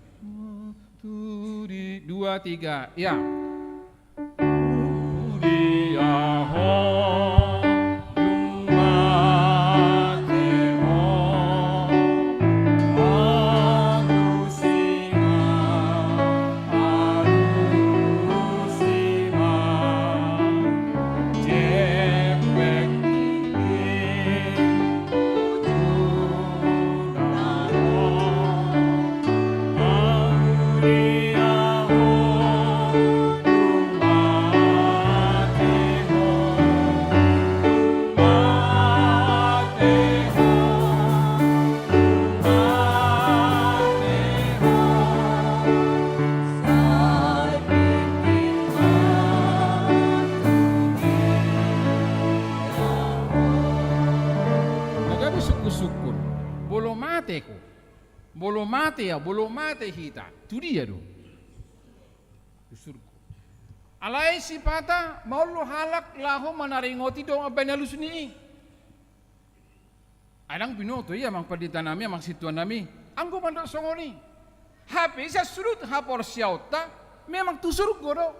Tu di-, dua, tiga, ya. Tu dia ho, dung mate ho, alusi ma, alusi ma, jempek i. Na gabe sungkun-sungkun, molo mate ho, molo mate au, molo mate hita, tu dia do? Tu surgo. Alai sipata maol do halak laho manaringoti do ambahen alus ni i. Ai ndang binoto i amang pandita nami, amang sintua nami, anggo mandok songon i. Hape sasudut haporseaonta memang tu surgo do.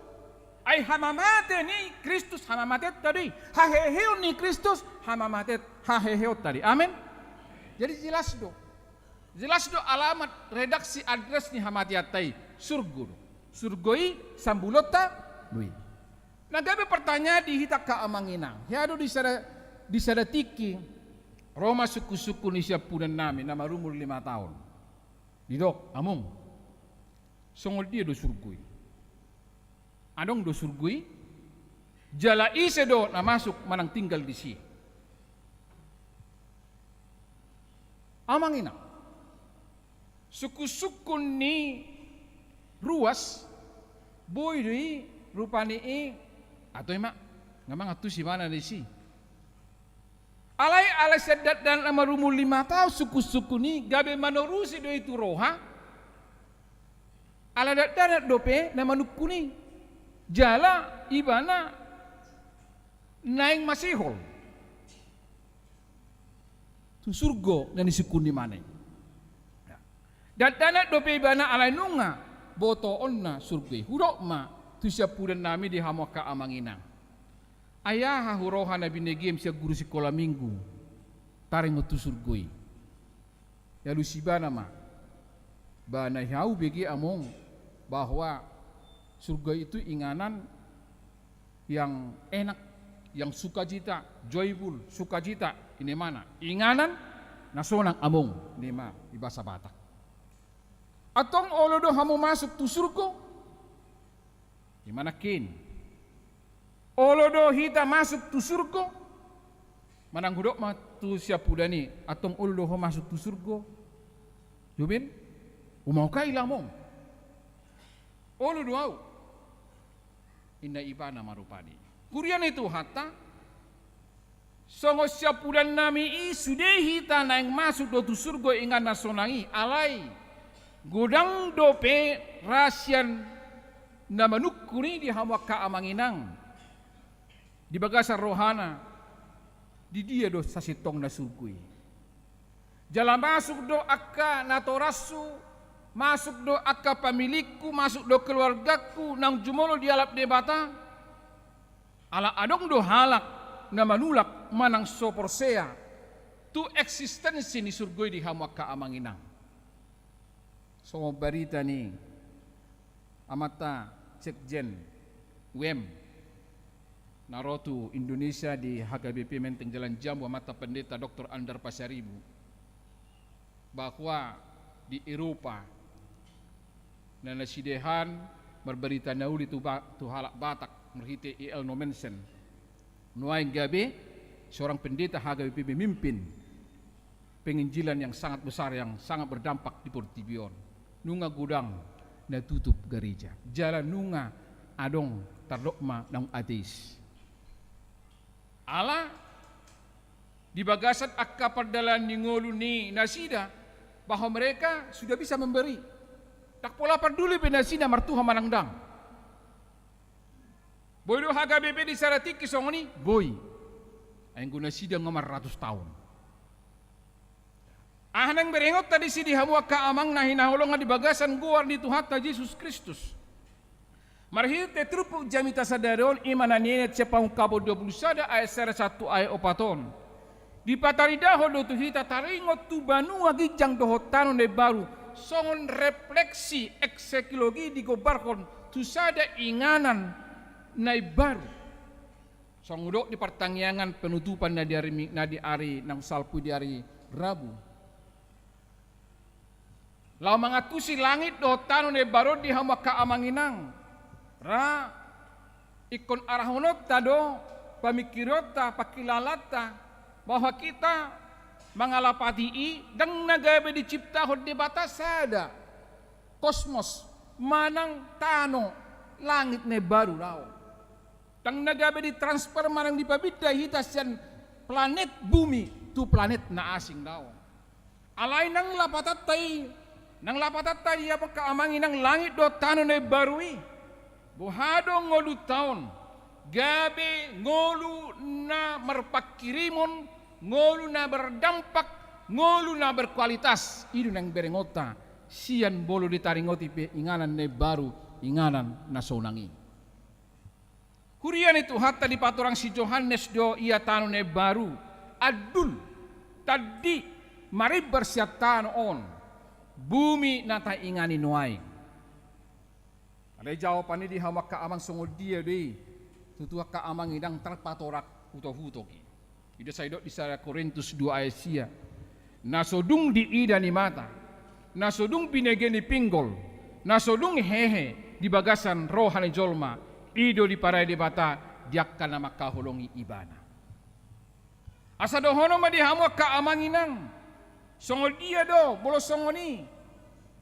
Ai hamamate ni Kristus hamamateonta do i. Haheheon ni Kristus hamamateon, haheheonta do i. Amen. Jadi jelas do. Jelas do alamat, redaksi, address ni hamateanta i, surgo do. Surgo i sambulonta do i. Na gabe pertanyaan di hita angka amang inang. Hea do di sada, di sada tingki ro ma sungkun-sungkun ni siampudan nami na marumur lima taon. Didok, "Among, songon dia do surgo i? Adong do surgo i? Jala ise do na masuk manang tinggal disi?" Amang inang, sungkun-sungkun ni ruas, boi do i rupani i, atau ima, nga mangantusi ibana disi. Alai, alai sian dakdanak na marumur lima taon sungkun-sungkun i, gabe manorusi do i tu roha. Ala dakdanak dope na manungkun i. Jala ibana naeng masihol tu surgo na nisungkun ni ibana i. Dakdanak dope ibana alai nunga botoonna surgo i. Hudok ma tu siampudan nami di hamu angka amang inang. Ai aha huroha na binege sian guru sikola minggu taringot tu surgo i? Dialusi ibana ma, "Ba na hea hubege among bahwa surgo itu inganan yang enak, yang sukacita, joyful, sukacita," ninna ibana. "Inganan na sonang among," ninna i bahasa Batak. "Antong olo do hamu masuk tu surgo?" Ima nangkin. Olo do hita masuk tu surgo? Manang hudok ma tu siampudan i, "Antong olo do ho masuk tu surgo?" Jobin, "Uma au kai lamong. Olo do au," ninna ibana ma rupani. Huria ni Tuhanta, songon siampudan nami i, sude hita naeng masuk do tu surgo inganan na sonang i, alai godang dope ra sian na manungkun i di hamu angka amang inang, di bagasan rohana, di dia do sasintongna surgo i. Jala masuk do angka natorashu, masuk do angka pamilingku, masuk do keluargangku naung jumolo dialap Debata? Ala adong do halak na manulak manang so porsea tu eksistensi ni surgo i di hamu angka amang inang. Songon barita ni amanta Sekjen U M, Na ro tu Indonesia di H K B P Menteng Jalan Jambu, Amanta Pendeta Doktor Andar Pasaribu, bahwa di Eropa na nasida i marbarita na uli tu, ba, tu halak Batak marhite I L Nommensen. Nuaeng gabe seorang pendeta H K B P memimpin penginjilan yang sangat besar, yang sangat berdampak di portibi on. Nunga godang na tutup gareja. Jala nunga adong tardok ma naung ateis. Ala di bagasan angka pardalanan ni ngolu ni nasida, bahwa mereka sudah bisa memberi. Ndang pola parduli be nasida martuha manang ndang. Boi do H K B P di sada tingki songon i? Boi. Ai anggo nasida nga marratus taon. Aha naeng berengonta disi di hamu angka amang na hinaholongan di bagasan goar ni Tuhanta Jesus Kristus? Marhite turpuk jamita sadari on, i ma na nian sian Pangungkapon dua pulu sada ayat sada sahat tu ayat opat on. Dipataridahon do tu hita taringot tu banua ginjang dohot tano na imbaru, songon refleksi eksekologi digombarhon tu sada inganan na imbaru. Songon didok di partangiangan penutupan na di ari, na di ari naung salpu di ari Rabu. Laho mangantusi langit dohot tano na imbaru on di hamu angka amang inang. Ra ingkon arahononta do pamingkirionta, pangkilalaanta, bahwa hita mangalapati i, ndang na gabe diciptahon Debata sada kosmos manang tano, langit na imbaru, daong. Ndang na gabe ditransfer manang dipapinda hita sian planet Bumi tu planet na asing, daong. Alai nang lapatanta i, nang lapatanta i, angka amang inang, langit dohot tano na imbaru i. Boha do ngolunta on? Gabe ngolu na marpangkirimon, ngolu na berdampak, ngolu na berkualitas. I do naeng berengonta sian molo ditaringoti pe inganan na imbaru, inganan na sonang i. Huria ni Tuhanta, dipatorang si Johannes do ia tano na imbaru, andul, tandi, marimbar sian tano on, Bumi na taingani nuaeng. Alai jawaban i di hamu angka amang songon dia do i? Tutu angka amang inang, ndang tarpatorak utok-utok i. I do sai didok di sada Korintus dua ayat sia: Na so dung diida ni mata, na so dung binege ni pinggol, na so dung hehe di bagasan roha ni jolma, i do diparai Debata di angka na mangkaholongi Ibana. Asa dohonon ma di hamu angka amang inang, songon dia do molo songon i?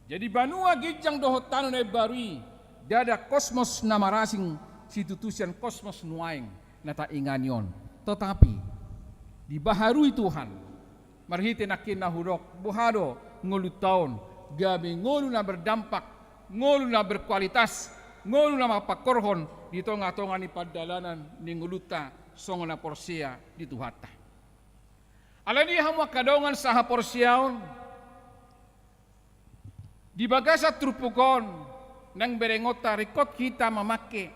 Jadi banua ginjang dohot tano na imbaru i, ndada kosmos na marasing situtu sian kosmos nuaeng na taingani on. Tetapi dibaharui Tuhan marhite nangkin na hudok, boha do ngolunta on? Gabe ngolu na berdampak, ngolu na berkualitas, ngolu na mangkorhon di tonga-tonga ni pardalanan ni ngolunta songon na porsea di Tuhanta. Alani i, hamu angka dongan sahaporseaon, di bagasan turpuk on naeng berengonta ringkot hita mamangke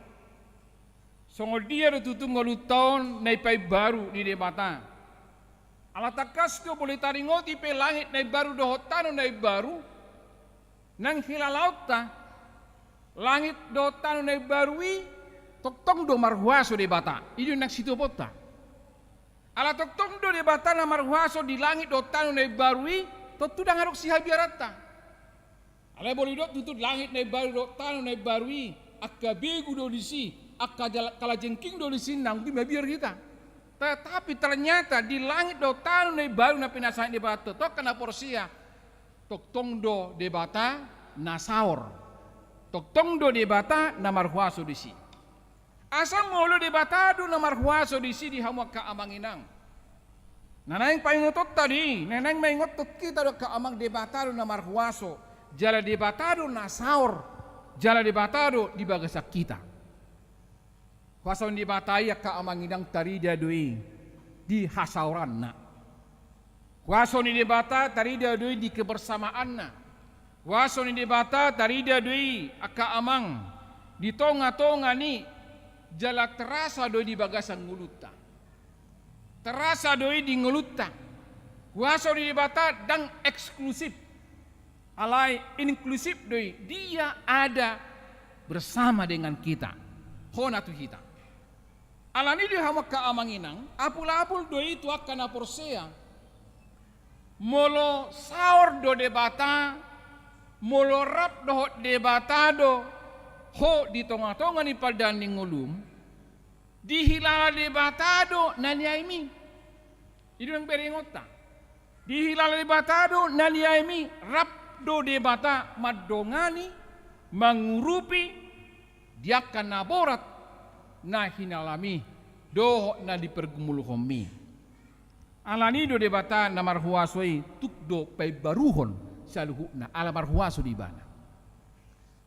songon dia do tutu ngolunta on na ipaimbaru ni Debata. Ala tangkas do, molo taringoti pe langit na imbaru dohot tano na imbaru, nang hilalaonta, langit dohot tano na imbaru i tongtong do marhuaso Debata. I do nang sitoponta. Ala tongtong do Debata na marhuaso di langit dohot tano na imbaru i, tontu ndang adong sihabiaranta. Alai boi didok tutu, langit na imbaru dohot tano na imbaru i, angka begu do disi, angka jala-, kalajengking do disi, naung di mabiar hita. Tetapi ternyata di langit dohot tano na imbaru na pinasahat ni Debata tu angka na porsea, tongtong do Debata na saor. Tongtong do Debata na marhuaso disi. Asa molo Debata do na marhuaso disi, di hamu angka amang inang, na naeng paingotonta do i, na naeng maingothon hita do angka amang, Debata do na marhuaso, jala Debata do na saor, jala Debata do di bagasan hita. Huaso ni Debata i, angka amang inang, tarida do i di hasaoranna. Huaso ni Debata tarida do i di kebersamaanna. Huaso ni Debata tarida do i, angka amang, di tonga-tonga ni, jala terasa do i di bagasan ngolunta. Terasa do i di ngolunta. Huaso ni Debata ndang eksklusif, alai inklusif do i. Dia ada bersama dengan kita. Hona tu hita. Alani i do hamu angka amang inang, apul-apul do i tu angka na porsea. Molo saor do Debata, molo rap dohot Debata do ho di tonga-tonga ni pardalanan ni ngolum, dihilala Debata do na niaimi. I do naung bere ingotta. Dihilala Debata do na niaimi, rap do Debata mandongani, mangurupi di angka na borat na hinalami dohot na dipergumulhonmi. Alani i do Debata na marhuaso i tuk do paimbaruhon saluhutna, ala marhuaso do Ibana.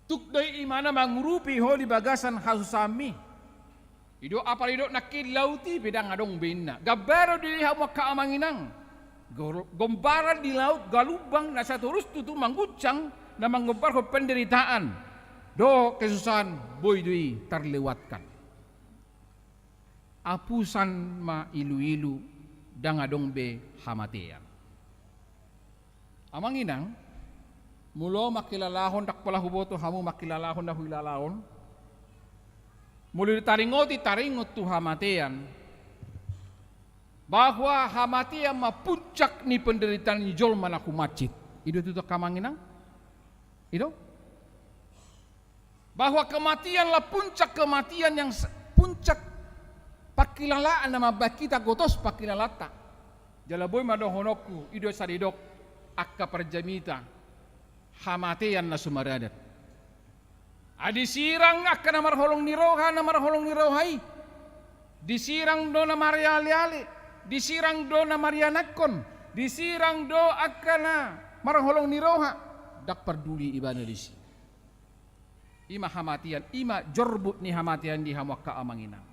Tuk do i Ibana mangurupi ho di bagasan hasusahanmi. I do apala didok nangkin laut i pe ndang adong be inna. Gambaran do i di hamu angka amang inang. Gor-, gombaran di laut galumbang na satorus tutu mangguncang na manggombarhon penderitaan dohot kesusahan boi do i tarlewatkan. Apusan ma ilu-ilu, ndang adong be hamatean. Amang inang, molo mangkilalahon, ndang pola huboto hamu mangkilalahon na huilalahon. Molo ditaringoti taringot tu hamatean, bahwa hamatean ma puncak ni penderitaan ni jolma na humansit. I do tutu angka amang inang? I do? Bahwa kematianlah puncak kematian yang se-, puncak pangkilalaan na mambahen hita gotos pangkilalaanta. Jala boi ma dohononku, i do sai didok angka parjamita, hamatean na sumaradat. Ai disirang angka na marholong ni roha, na marholong ni roha i. Disirang do na maraleale, disirang do na marianakhon, disirang do angka na marholong ni roha. Ndang parduli ibana disi. I ma hamatean, i ma jorbut ni hamatean di hamu angka amang inang.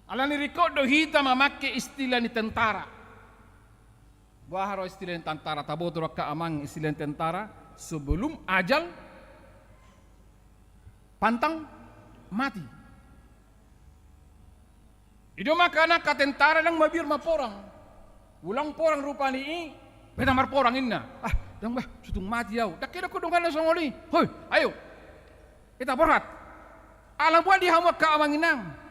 Alani ringkot do hita mamangke istilah ni tentara. Boha do istilah ni tentara, taboto do angka amang istilah ni tentara, sebelum ajal pantang mati. I do makana angka tentara ndang mabiar marporang. Ulang porang rupani i, beta marporang inna. Ah, ndang bah, so tung mati au. Ndang hea do donganna songon i. Hoi, ayo. Hita borhat. Ala boha di hamu angka amang inang.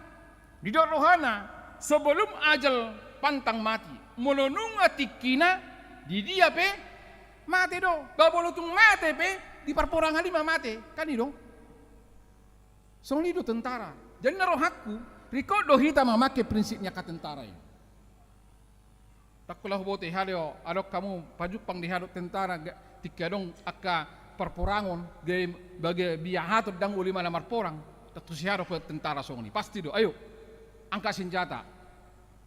Didok rohana, sebelum ajal pantang mati. Molo nunga tingkina, di dia pe mate do. Ba molo tung mate pe, di parporangan i ma mate. Kan i do. Songon i do tentara. Jadi na rohangku, ringkot do hita mamangke prinsip ni angka tentara i. Ndang pola huboto, hea do, adong hamu pajumpang di hea dohot tentara, ga-, tingki adong angka parporangon, gabe bage biahaton ndang uli ma na marporang, tontu sai hea do tentara songon i. Pasti do, ayo, angkat senjata.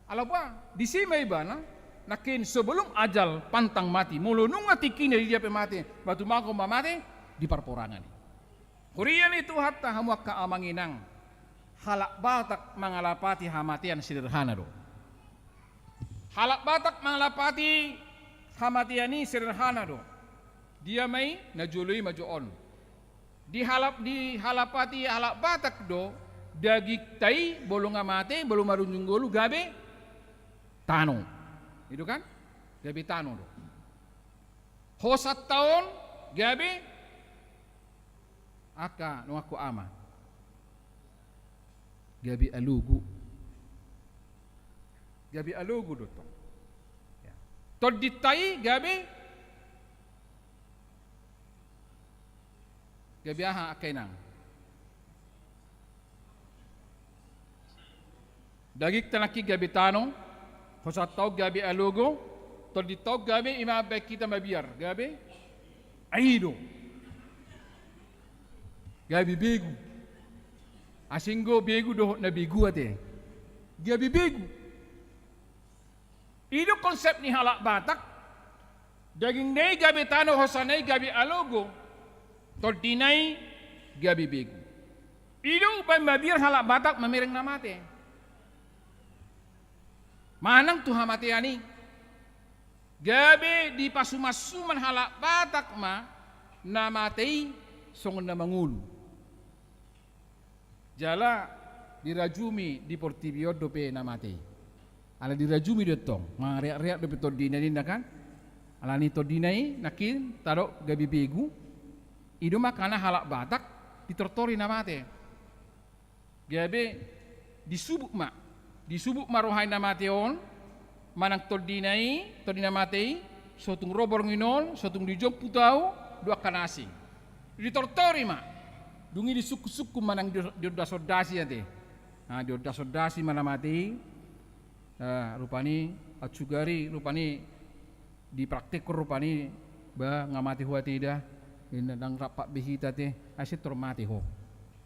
Ala boha, disi ma ibana, nangkin sebelum ajal pantang mati, molo nunga tingkina di dia pe mate, ba tumangkon ma mate, di parporangan i. Huria ni Tuhanta, hamu angka amang inang, halak Batak mangalapati hamatean sederhana do. Halak Batak mangalapati hamatean i sederhana do. Dia ma i, na jolo i ma jo on. Dihalap-, dihalapati halak Batak do, dagingta i molo nunga mate, molo marujung ngolu gabe tano. I do kan? Gabe tano do. Hosanta on gabe angka donganku ama. Gabe alogo. Gabe alogo do tong. Ya. Tondinta i gabe, gabe aha angka inang? Dagingta nangkin gabe tano, hosanta on gabe alogo, tondinta on gabe i ma mambahen hita mabiar, gabe ai do. Gabe begu. Asing do begu dohot na begu ate. Gabe begu. I do konsep ni halak Batak, dagingna i gabe tano, hosana i gabe alogo, tondina i gabe begu. I do umbahen mabiar halak Batak mamereng na mate. Manang tu hamatean i. Gabe dipasuman-suman halak Batak ma na mate i songon na mangolu. Jala dirajumi di portibi on dope na mate i. Ala dirajumi do tong, mangreak-reak dope tondina ninna kan. Alani tondina i nangkin tadok gabe begu, i do makana halak Batak ditortori na mate. Gabe Disubut ma, disubut ma roha ni na mate on, manang tondina i, tondi na mate i, so tung ro borngin on, so tung dijompu tu ahu, do angka na asing. Ditortori ma, dung i disungkun-sungkun manang di, diondasondasi ate. Nah, diondasondasi ma na mate i. Ah, rupani, aut sugari, rupani, dipraktekkon rupani, ba, nga mate ho ate da, ninna, ndang rap be hita ate, ai sai tor mate ho,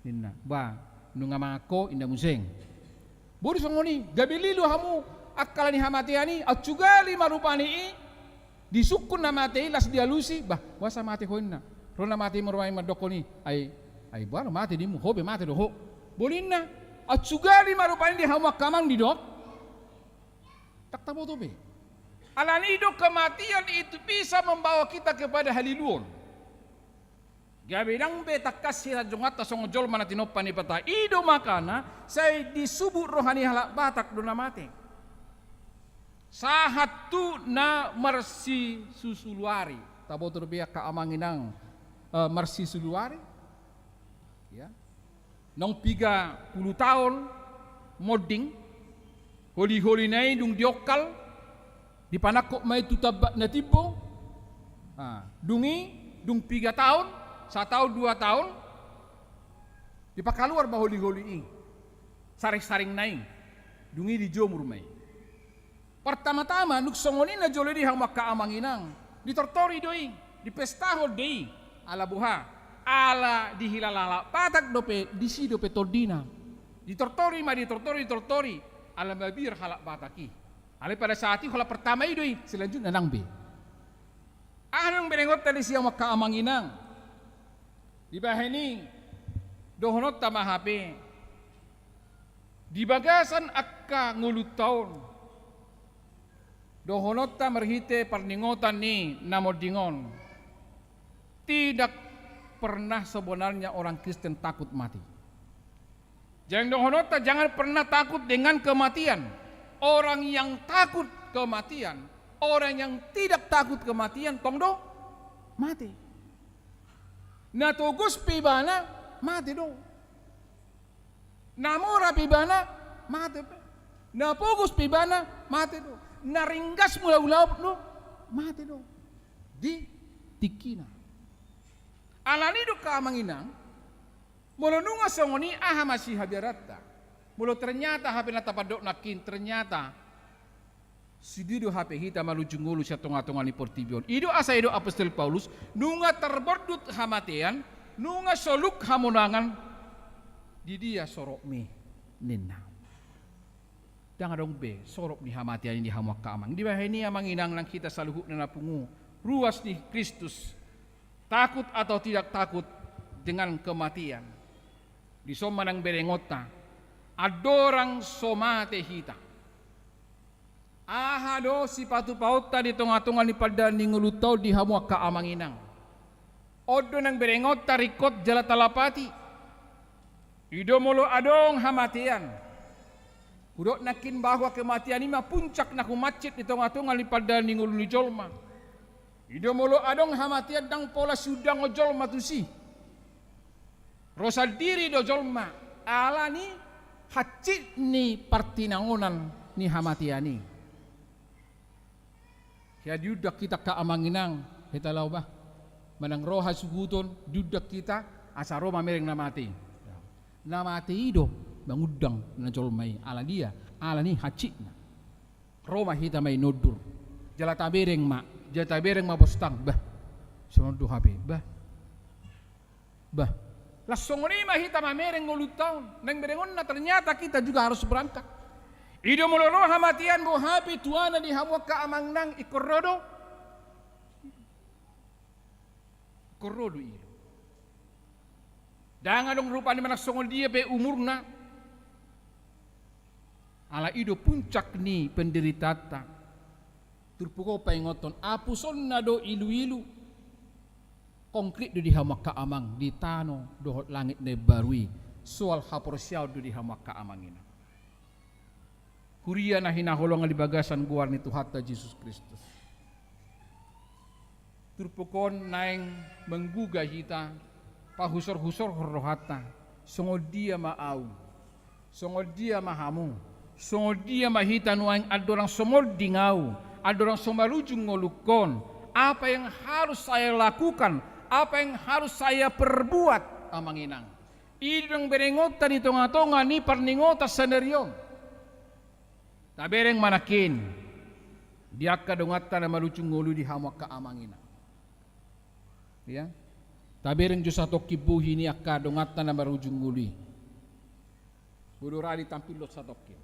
ninna, ba, nunga mangan ho, ninna muse. Boi do songon i, gabe lilo hamu, angka ala ni hamatean i, aut sugari ma rupani i, disungkun na mate i, las dialusi, bah, boasa mate ho, ninna. Ro na mate i ma rupani mandokkon i, ai, ai boha do mate ninmu, ho pe mate do ho. Boi ninna, aut sugari ma rupani di hamu angka amang didok. Ndang taboto be. Alani i do kematian itu bisa membawa kita kepada haliluon. Gabe ndang be tangkas sian jonganta songon jolma na tinompa Debata. I do makana sai disubut roha ni halak Batak do na mate. Sahat tu na marsisusuluari. Taboto do be angka amang inang, eh, marsisusuluari? Ya. Naung piga pulu taon monding, holi-holina i dung diokkal, dipanangkok ma i tu tambak na timbo. Ah, dung i, dung piga taon, sataon, dua taon, dipakaluar ma holi-holi i, saring-saringna i, dung i dijomur ma i. Partama-tama, dung songon i na jolo i di hamu angka amang inang, ditortori do i, dipestahon do i, ala boha, ala dihilala halak Batak dope, disi dope tondina. Ditortori ma, ditortori, ditortori, ala mabiar halak Batak i. Alai pada saat i holan partama i do i, selanjutna ndang be. Aha na naeng berengonta disi hamu angka amang inang? Dibahen i, dohononta ma hape, di bagasan angka ngolunta on, dohononta marhite parningotan ni na monding on, tidak pernah sebenarnya orang Kristen takut mati. Jangan dohononta, jangan pernah takut dengan kematian. Orang yang takut kematian, orang yang tidak takut kematian, tong do mate. Na togos pe ibana, mate do. Na mora pe ibana, mate pe. Na pogos pe ibana, mate do. Na ringgas mula ulaon do, mate do. Di tingkina. Alani i do angka amang inang, molo nunga songon i, aha ma sihabiaranta? Molo ternyata hape na tapandok nangkin, ternyata sude do hape hita maluju ngolu sian tonga-tonga ni portibi on. I do asa didok apostel Paulus, nunga tarbondut hamatean, nunga soluk hamonangan, di dia soropmi, ninna. Ndang adong be sorop ni hamatean i di hamu angka amang. Dibahen i amang inang nang hita saluhutna na pungu, ruas ni Kristus, takut atau tidak takut dengan kematian. Dison ma naeng berengonta, andorang so mate hita, aha do sipatupaonta di tonga-tonga ni pandalan ni ngolunta on di hamu angka amang inang? On do naeng berengonta ringkot jala talapati. I do molo adong hamatean. Hudok nangkin bahwa kematian i ma puncak na humansit di tonga-tonga ni pandalan ni ngolu ni jolma. I do molo adong hamatean, ndang pola siundanghon jolma tusi. Ro sandiri do jolma, alani hansit ni partinangonan ni hamatean i. Ia diundang hita angka amang inang, hita laho bah. Manang ro hasuhuton, diundang hita, asa ro mamereng na mate i. Na mate i do mangundang na jolma i, ala dia, alani hansitna. Ro ma hita ma i nondur. Jala tabereng ma, jala tabereng ma bostang, bah. Songon do hape, bah. Bah. Las songon i ma hita mamereng ngolunta on. Naeng berengonna ternyata kita juga harus berangkat. I do molo ro hamatean, boha pe tuana di hamu angka amang inang, ingkon ro do. Ingkon ro do i. Ndang adong rupani manang songon dia pe umurna. Ala i do puncak ni penderitaanta. Turpuk on paingothon, apusonna do ilu-ilu. Konkret do di hamu angka amang di tano dohot langit na imbaru i. Soal haporseaon do di hamu angka amang inang. Huria na hinaholongan di bagasan goar ni Tuhanta Jesus Kristus. Turpuk on naeng menggugah hita, pahusor-husorhon rohanta, songon dia ma ahu. Songon dia ma hamu? Songon dia ma hita nuaeng andorang so monding ahu, andorang so marujung ngolungkon? Apa yang harus saya lakukan? Apa yang harus saya perbuat, Amang Inang? I do naeng berengonta di tonga-tonga ni parningotan sadari on. Tabereng ma nangkin di angka donganta na marujung ngolu i di hamu angka Amang Inang. Ya. Tabereng jo satongkin bohi ni angka donganta na marujung ngolu i. Bodo ra ditampil do satongkin.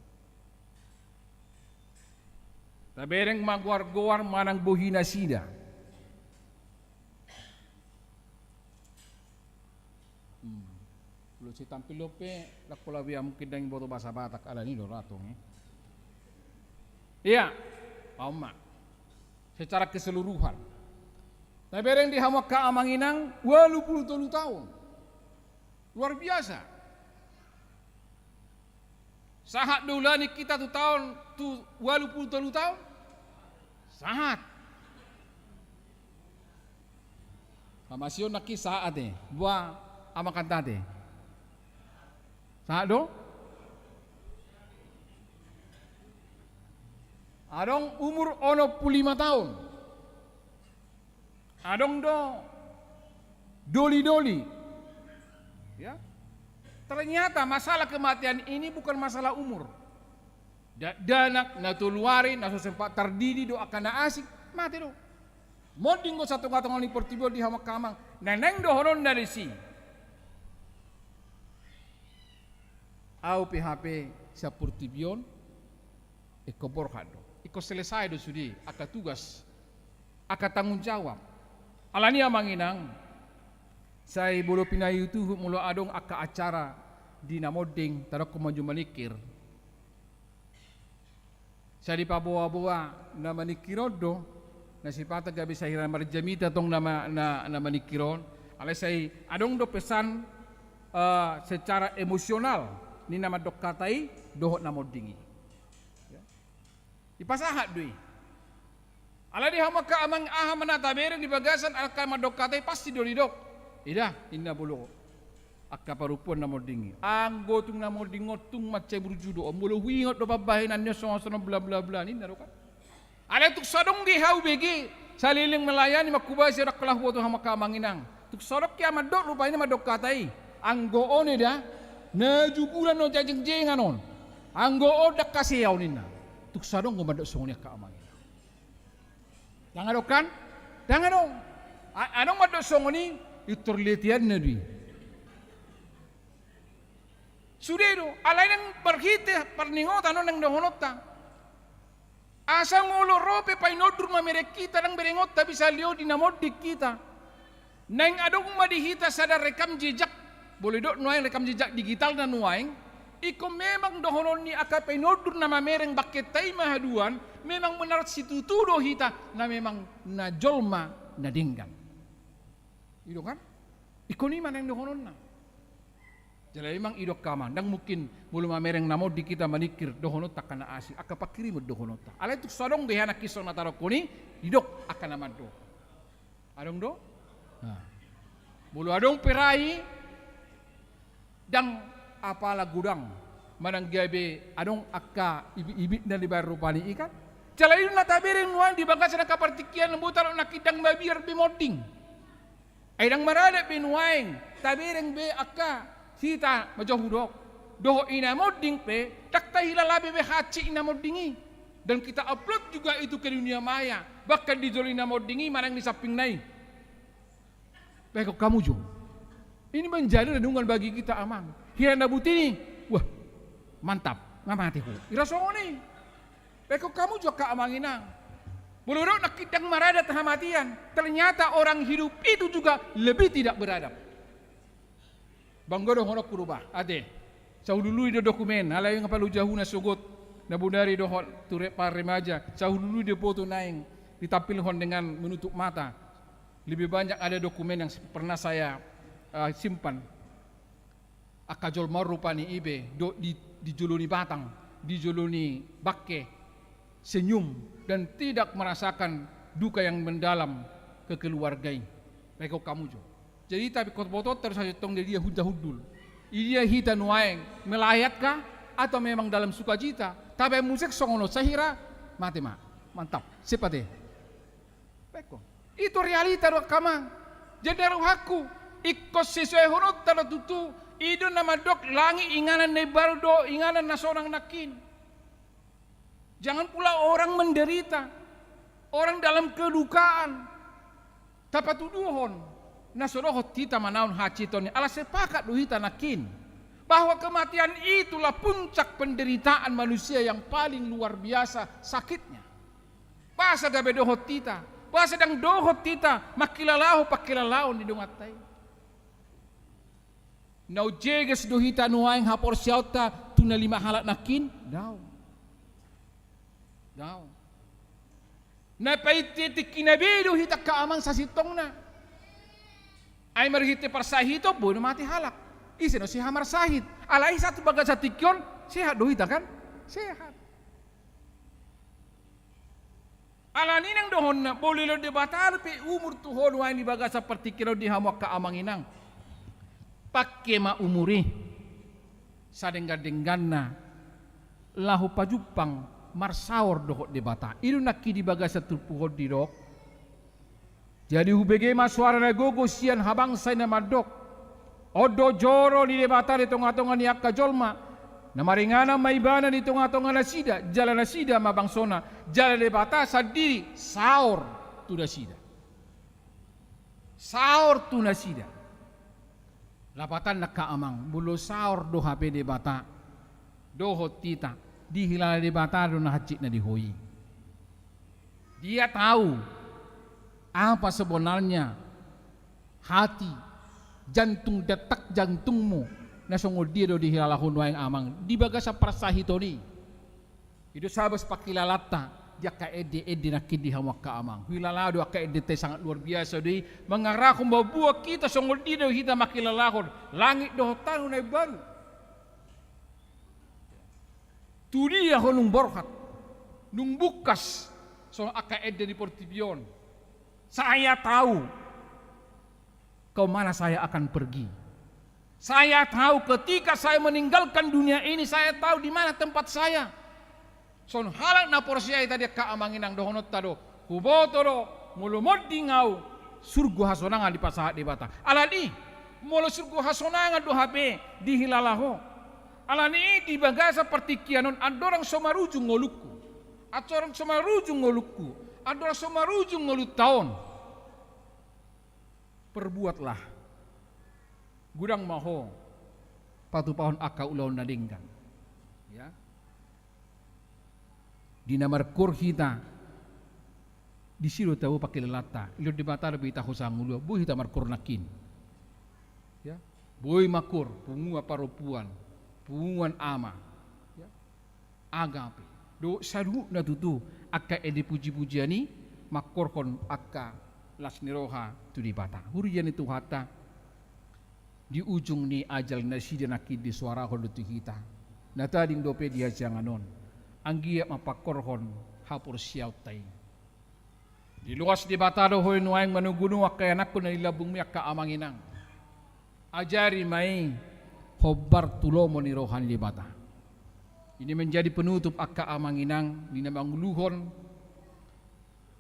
Tabereng ma goar-goar manang bohi nasida. Hmm. Molo sitampil dope, ndang pola bia mungkin ndang diboto bahasa Batak, alani do ra tong, eh. Iya, paham ma. Secara keseluruhan. Tabereng di hamu angka Amang Inang, ualu pulu tolu taon. Luar biasa. Sahat do ulaon hita tu taon, tu ualu pulu tolu taon? Sahat. Hamasion nangkin sahat, eh. Boha, Amang Kantate? Sahat do? Adong umur onom pulu lima taon. Adong do doli-doli. Ya. Ternyata masalah kematian ini bukan masalah umur. Dakdanak, na tolu ari, na so sempat tardidi dohot angka na asing, mate do. Monding do satonga-tonga ni portibi on di hamu angka Amang. Na naeng dohononna disi. Ahu pe hape saportibi on, ingkon borhat do. Ingkon selesai do sude angka tugas, angka tanggung jawab. Alani, Amang Inang, sai molo pinaihut-ihut, molo adong angka acara di na monding, tadokkon ma jo maningkir. Sai dipaboa-boa na maningkir on do, na sipata gabe sahira marjamita tong na ma-, na, na maningkir on. Alai sai adong do pesan, eh, secara emosional ni na mandok hata i dohot na monding i. Ya. Dipasahat do i. Alai di hamu angka Amang, aha ma na tabereng di bagasan angka mandok hata i, pasti do didok. Ida, ninna molo angka parompuan na monding i. Anggo tung na monding on tung mansai burju do on. Molo huingot do pambahenan ni on songon, songon bla bla bla, ninna do kan. Alai tung so adong do i ahu bege saleleng melayani, manghobasi, ndang pola huboto hamu angka Amang Inang. Tung so adong do i ahu mandok rupani, mandok hata i. Anggo on eda, na jugulan on, na jengjengan on. Anggo on ndang hasea on, ninna. Tung so adong do mandok songon i angka Amang Inang. Ndang adong kan? Ndang adong. A-, adong mandok songon i, pintor leteanna do i. Sude do, alai naeng marhite parningotan on naeng dohononta. Asa molo ro pe painondur mamereng hita, ndang berengonta bisa lehon di na monding hita. Naeng adong ma di hita sada rekam jejak, molo didok nuaeng rekam jejak digital na nuaeng, ingkon memang dohonon ni angka painondur na mamereng bangkenta i ma haduan, memang benar situtu do hita na memang na jolma na denggan. I do kan? Ingkon i ma naeng dohononna. Jala memang i do angka Amang, ndang mungkin molo mamereng na monding hita maningkir dohononta angka na asing, angka pangkirimon dohononta. Alai tung so adong do i, hea, nangkin songon na tadokkon i, didok angka na mandok. Adong do? Nah. Molo adong pe ra i, ndang apala godang manang gabe adong angka ibit-ibit na dibaen rupani i kan. Jala i do na tabereng nuaeng di bagasan angka partingkian, molo tadokkon nangkin ndang mabiar be monding. Ai ndang maradat be nuaeng, tabereng be angka hita, ma jo hudok. Dohot i na monding pe, ndang tahilala be, be hansit i na monding i. Dan kita upload juga itu ke dunia maya, bahkan di jolo ni na monding i manang di sampingna i. Baen hamu jo. Ini menjadi renungan bagi kita, Amang. Hea na buti ni, wah, mantap, nga mate ho. I ra songon i. Baen hamu jo angka Amang Inang. Molo didok nangkin ndang maradat hamatean, ternyata orang hidup itu juga lebih tidak beradab. Bangga dohononku do bah, ate. Sahulului do dokumen, alai nga pala ujahuna sogot, na bonari dohot tu re-, paremaja, sahulului do foto naeng ditampilhon dengan menutup mata. Lebih banyak ada dokumen yang pernah saya, eh, simpan. Angka jolma on rupani i be, do, di, di jolo ni batang, di jolo ni bangke, senyum, dan tidak merasakan duka yang mendalam ke keluarga i. Baen hamu jo. Jadi, tapi ingkon botoonta do saja tong, di dia hita hundul. Di dia hita nuaeng, melayat kah? atau memang dalam sukacita, tabaen muse songon on, sai hira mate ma. Mantap. Siap ate. Baik. Itu realita do angka amang. Jadi rohangku, ingkon sesuaihononta do tutu, i do na mandok langit inganan na imbaru do, inganan na sonang nangkin. Jangan pula orang menderita, orang dalam kedukaan, tapatuduhon na so dohot hita manaon haciton i, ala sepakat do hita nangkin bahwa kematian itulah puncak penderitaan manusia yang paling luar biasa sakitnya. Boasa gabe dohot hita, boasa ndang dohot hita mangkilalaho pangkilalaon ni donganta i. Na umjeges do hita nuaeng haporseaonta tu na lima halak nangkin? Daong. Daong. Na painte tingkina be do hita angka amang sasintongna. Ai marhite parsahiton boi do mate halak. Ise na so hea marsahit? Alai sahat tu bagasan tingki on sehat do hita kan? Sehat. Alani i nang dohonna, molo dilehon Debata dope umur tu ho nuaeng di bagasan partingkian on di hamu angka amang inang, pangke ma umur i sadenggan-dengganna laho pajumpang marsaor dohot Debata. I do nangkin di bagasan turpuk on didok. Jadi hubege ma soara na gogo sian habangsa i na mandok: On do joro ni Debata di tonga-tonga ni angka jolma, na maringanan ma Ibana di tonga-tonga nasida, jala nasida ma bangsona, jala Debata sandiri saor tu nasida. Saor tu nasida. Lapatanna angka amang, molo saor do hape Debata dohot hita, dihilala Debata do na hansit na di ho i. Dia tahu apa sebenarnya hati, jantung, detak jantungmu, na songon dia do dihilala ho nuaeng amang, di bagasan parsahiton i. I do sabas pangkilalanta di angka ende-ende nangkin di hamu angka amang. Huhilala do angka endenta i sangat luar biasa do i, mangarahon mamboan hita songon dia do hita mangkilalahon langit dohot tano na imbaru. Tu dia ho nunga borhat, nunga bungkas songon angka ende di portibi on? Saya tahu ke mana saya akan pergi. Saya tahu ketika saya meninggalkan dunia ini, saya tahu di mana tempat saya. Songon halak na porsea hita di angka amang inang, dohononta do, huboto do, molo monding ahu, surgo hasonangan dipasahat Debata. Alani i, molo surgo hasonangan do hape dihilala ho, alani i di bagasan partingkian on andorang so marujung ngolungku, andorang so marujung ngolungku, andorang so marujung ngolunta on, perbuatlah, godang ma ho patupahon angka ulaon na denggan. Ya. Di na markoor hita, disi do tabo pangkilalanta. Dilehon Debata dope hita hosa ngolu, boi hita markoor nangkin. Ya. Boi ma koor, punguan parompuan, punguan ama. Ya. Agape. Dohot saluhutna tutu angka ende puji-pujian i mangkorhon angka las ni roha tu Debata. Huria ni Tuhanta, di ujung ni ajal nasida nangkin disoarahon do tu hita, na tading dope di hasiangan on, anggiat ma pangkorhon haporseaonta i. Diloas Debata do ho nuaeng manogunogu angka ianakhon na di lambungmi angka amang inang. Ajari ma i hombar tu lomo ni roha ni Debata. Ini menjadi penutup angka amang inang di na manguluhon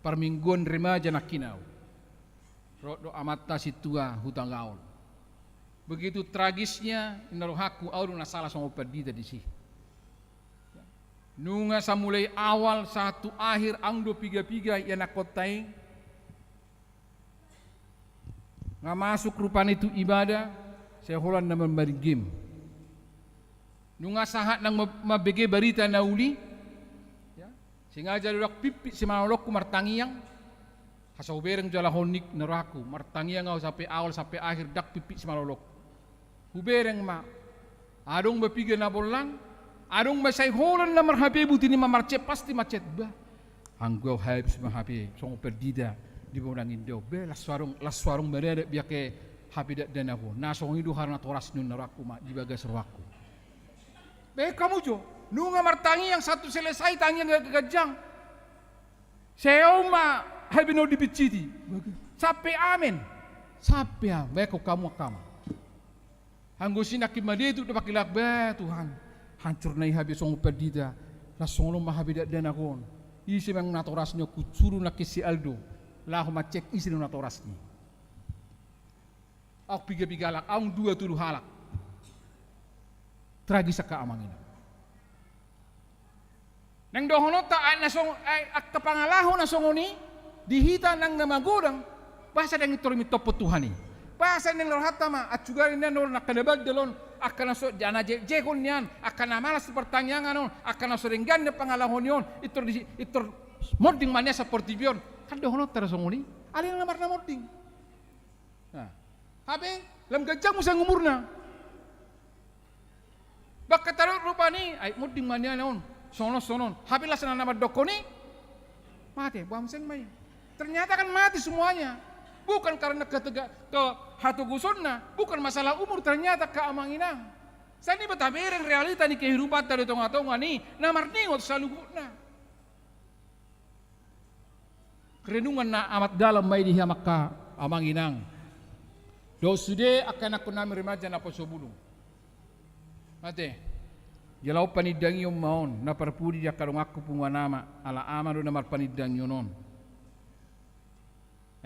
parmingguan remaja nangkin ahu. Ro do amanta Sintua Hutagaol. Begitu tragisnya, ninna rohangku, ahu do na sala songon pandita disi. Nunga samulai awal sahat tu akhir ahu do piga-piga ianakhonta i. Nga masuk rupani tu ibadah, sai holan na marmain game. Nunga sahat nang ma-, mambege barita na uli, ya, sengaja do ndang pimpit simalolongku martangiang, asa hubereng jala honik na rohangku, martangiang ahu sampe awal sampe akhir ndang pimpit simalolongku. Hubereng ma, adong ma piga na bollang, adong ma sai holan na mar-H P buti ni ma marchat, pasti macet. Bah, anggo ahu habis ma H P, songon pandita, di bonang inda. Bah, las so adong, las so adong maradat be angka H P dakdanak on. Na songon i do hal na toras ninna rohangku ma, di bagas rohangku. Bah, hamu jo, nunga martangiang sahat tu selesai tangiang ga-, ganjang. Sai adong ma H P na dipinciti. Sampe amen. Sampe amen. Bah, hamu angka amang. Anggo si nangkin maletuk do pangkilalaon, bah Tuhan, Hancur na i hape songon pandita. Las songon on ma hape dakdanak on. Ise ma natorasna on, husuruh nangkin si Aldo laho mancek ise do natorasna. Aung piga-piga halak, aung dua tolu halak. Tragis angka amang inang. Naeng dohononta, ai na song, ai angka pangalaho na songon i di hita nang na magodang. Boasa dang i tor mintopot Tuhan i? Boasa naeng rohanta ma, ansugari nian on angka na bandal on, angka na so jana jejehon nian, angka na malas tu partangiangan on, angka na so denggan nian pangalaho ni on, i tor di, i tor monding ma nian saportibi on. Kan dohononta do songon i? Alai na marna monding. Nah. Hape lam ganjang muse umurna. Bangka taruk rupani, ai monding ma nian on. Sonon, sonon. Hape las na mandokkon i, mate, boha muse ma i. Ternyata kan mati semuanya. Bukan karena ketega-, kehatogosonna, bukan masalah umur ternyata angka amang inang. Sai niba tabereng realita ni kehidupanta di tonga-tonga ni na marningot saluhutna. Renungan na amat dalam ma i di hami angka amang inang. Dohot sude angka ianakkon nami remaja naposobulung. Ate. Jala on panindangion ma on, na parpudi di angka donganku punguan ama, ala ama do na marpanindangion on.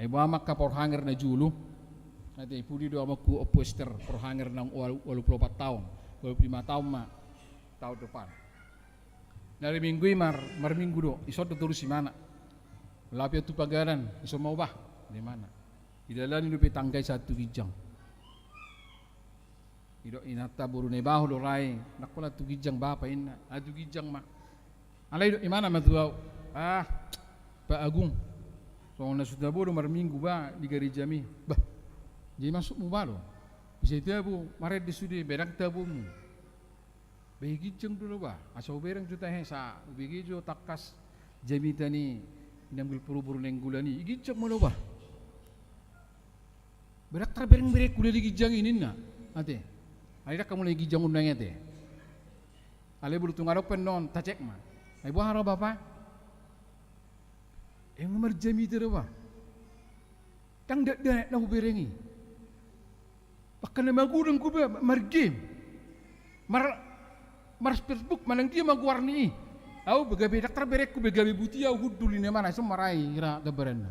Ai boha ma angka porhanger na jolo. Ate, pudi do amangku Ompu Ester, porhanger naung ualu, ualu pulu opat taon, ualu pulu lima taon ma taon depan. Na di minggu i mar-, marminggu do, ison do torus imana. Laho pe tu pagadan, ison ma uba, di mana. Didalani dope tangga i sahat tu ginjang. Didok inanta, boru na ibaho do ra i, ndang holan tu ginjang bapa inna, ah tu ginjang ma. Alai didok imana ma tu ahu, ah, Pak Agung, songon na so tabo do marminggu ba di garejami. Bah, jadi masuk mu ba do. Bisa i tabo, marende sude, ba ndang tabomu. Ba i ginjang do lo ba, asa hubereng jo tahe sa, hubege jo tangkas jamita ni inang Gulpuru boru Nainggolan i, i ginjang ma lo ba. Ba ndang tarbereng-bereng huda di ginjang i ninna. Ate. Alai ndang hamu na i ginjang unang ate. Alai bulu tung adong pe annon, tacek ma. Ai boha ro bapa? Emang marjamita do ba. Ndang dakdanak na hubereng i. Bahkan na magodang huba, margame. Mar-, mar-Facebook, manang dia ma goarni i. Ahu be gabe ndang tarbereng, be gabe buti ahu, hundul i na mana, so marai hira gambaranna.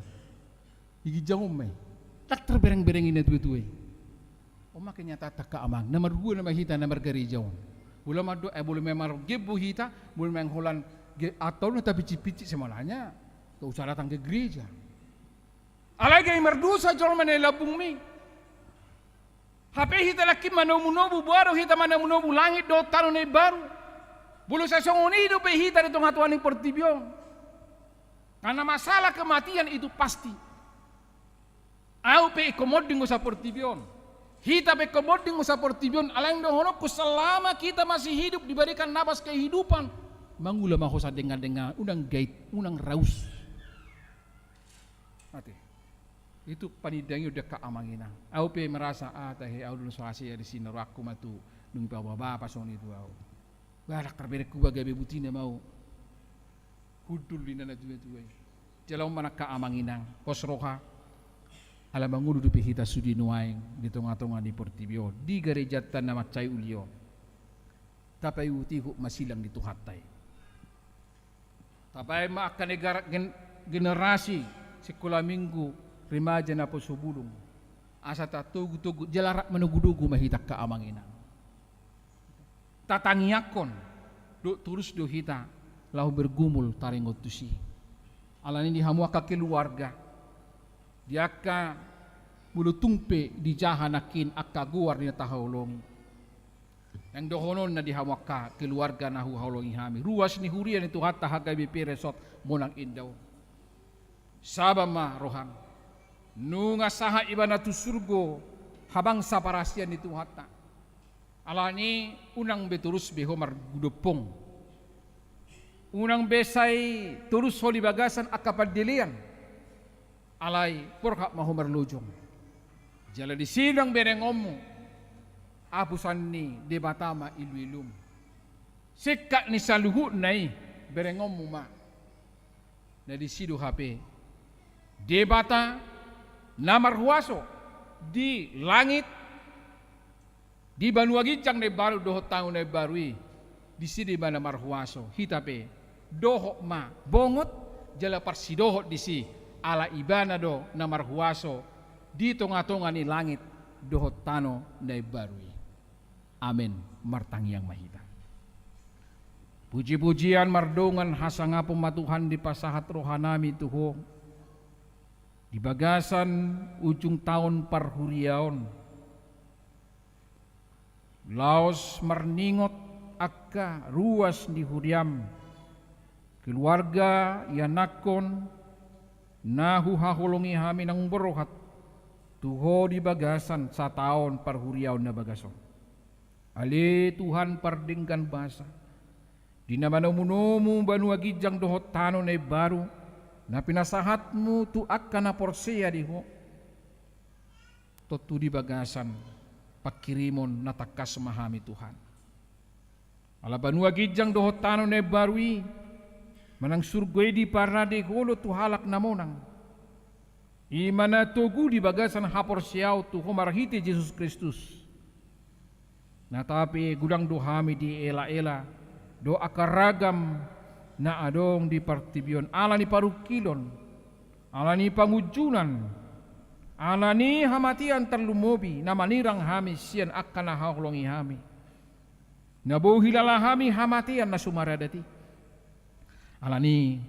Di ginjang on ma i. Ndang tarbereng-bereng i na tua-tua i. On ma kenyataanta angka amang, na marhua nama hita na margareja on. Ula mandok, eh, bolo memang gembo hita, bolo memang holan ge-, atau na tapincit-pincit semalanya. Gak usah datang ke gereja. Alai gabe mardosa jolma na i lambungmi. Hape hita nangkin manobu-nobu, boha do hita manobu-nobu langit dohot tano na imbaru. Bolo sai songon i dope hita di tonga-tonga ni portibi on. Karena masalah kematian itu pasti. Ahu pe ingkon monding do saportibi on. Hita pe ingkon monding do saportibi on. Alai dohononku, selama kita masih hidup, diberikan napas kehidupan, mangula ma hosa dengan-dengan, unang gait, unang raus. Ate. Itu panindangion di angka amang inang. Ahu pe merasa, ah, tahe, ahu dung so hasea disi, na rohangku ma tu dung i pababa songon i tu ahu. Ba ndang tarbereng huba gabe butina ma ahu. Hundul ninna na tua-tua i. Jala on ma angka amang inang, pos roha. Ala mangolu dope hita sude nuaeng di tonga-tonga ni portibi on, di garejanta na mansai uli on. Tapaihut-ihut ma silang ni Tuhanta i. Tapaima angka negara gen-, generasi sikola minggu, remaja naposobulung. Asa tatogu-togu, jala rap manogu-nogu ma hita angka amang inang. Tatangiangkon, dohot torus do hita laho bergumul taringot tusi. Alani di hamu angka keluarga, di angka molo tung pe dijaha nangkin angka goar ni na tahaholongi. Naeng dohononna di hamu angka keluarga na huhaholongi hami, ruas ni huria ni Tuhanta H K B P Resort Monang Indah on. Saba ma roham. Nunga sahat ibana tu surgo, habangsa parasian ni Tuhanta. Alani unang be torus be ho margudompong. Unang be sai torus ho di bagasan angka pandelean. Alai borhat ma ho marlojong. Jala disi nang berengonmu, apusan ni Debata ma ilu-ilum. Singkat ni saluhutna i berengonmu ma. Na disi do hape Debata na marhuaso di langit, di banua ginjang na imbaru dohot tano na imbaru i. Disi do Ibana marhuaso, hita pe dohot ma bongot jala parsidohot disi, ala Ibana do na marhuaso di tonga-tonga ni langit dohot tano na imbaru i. Amen. Martangiang ma hita. Puji-pujian mardongan hasangapon ma Tuhan dipasahat rohanami tu Ho di bagasan ujung taon parhuriaon. Laos marningot angka ruas ni huriam, keluarga, ianakhon, na huhaholongi hami naung borhat tu Ho di bagasan sataon parhuriaon na bagas on. Ale Tuhan pardenggan basa, di na manomu-nomu banua ginjang dohot tano na imbaru, na pinasahatmu tu angka na porsea di Ho. Tontu di bagasan pangkirimon na tangkas ma hami Tuhan. Ala banua ginjang dohot tano na imbaru i, manang surgo i diparade Ho do tu halak na monang. I ma na togu di bagasan haporseaon tu Ho marhite Jesus Kristus. Na tapi godang do hami diela-ela dohot angka ragam na adong di portibi on, ala ni parungkilon, ala ni pangunjunan, ala ni hamatean, tarlumobi na manirang hami sian angka na haholongi hami. Na boi hilala hami hamatean na sumaradat i. Alani i,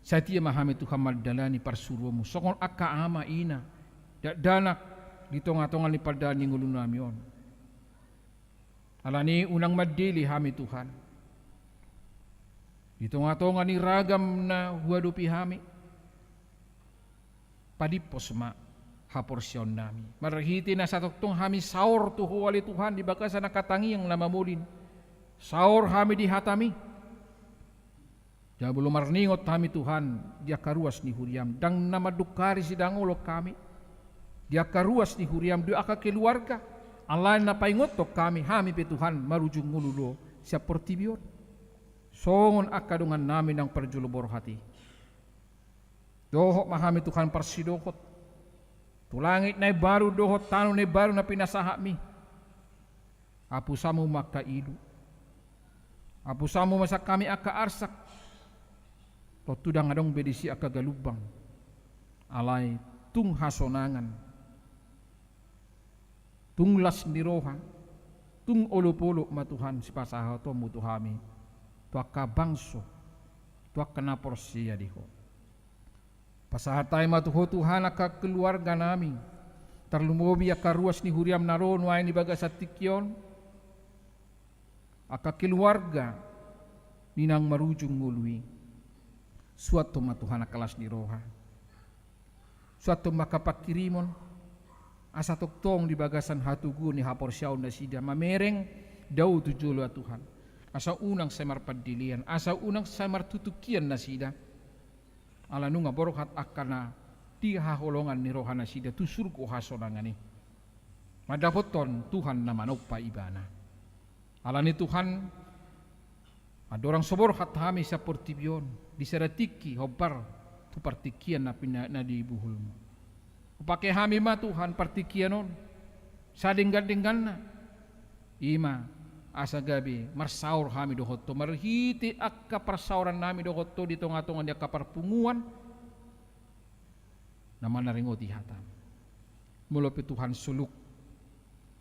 satia ma hami Tuhan mandalani parsuruonmu songon angka ama, ina, dakdanak di tonga-tonga ni pardalan ni ngolunami on. Alani i, unang mandele hami Tuhan di tonga-tonga ni ragam na huadopi hami. Padimpos ma haporseaonnami marhite na satongtong hami saor tu Ho ale Tuhan di bagasan angka tangiang na mamolin. Saor hami di hatami. Jala molo marningot hami Tuhan di angka ruas ni huriam, ndang na mandungkari sidangolon hami di angka ruas ni huriam, di angka keluarga. Alai na paingothon hami, hami pe Tuhan marujung ngolu do sian portibi on. Songon angka dongannami naung parjolo borhat i, dohot ma hami Tuhan parsidohot tu langit na imbaru dohot tano na imbaru na pinasahatmi. Apusanmu ma angka ilu, apusanmu ma sian hami angka arsak. Tontu ndang adong be disi angka galumbang, alai tung hasonangan, tung las ni roha, tung olop-olop ma Tuhan sipasahatonmu tu hami, tu angka bangso, tu angka na porsea di Ho. Pasahat hami ma tu Ho Tuhan angka keluarganami, tarlumobi angka ruas ni huriam na ro nuaeng di bagasan tingki on, angka keluarga ni naung marujung ngolu i. Suanhon ma Tuhan angka las ni roha, suanhon ma angka pangkirimon, asa tongtong di bagasan hatoguon ni haporseaon nasida mamereng dao tu joloan Tuhan, asa unang sai marpandelean, asa unang sai martutukian nasida. Ala nunga borhat angka na di haholongan ni roha nasida tu surgo hasonangan i, mandapothon Tuhan na manompa ibana. Alani i Tuhan, andorang so borhat hami sian portibi on, di sada tingki hombar tu partingkian na pina-, na di buhulmu. Hupake hami ma Tuhan partingkian on, sadenggan-dengganna. I ma asa gabe marsaor hami dohot Ho marhite angka parsaorannami dohot Ho di tonga-tonga ni angka parpunguan na manaringoti hataM. Molo pe Tuhan soluk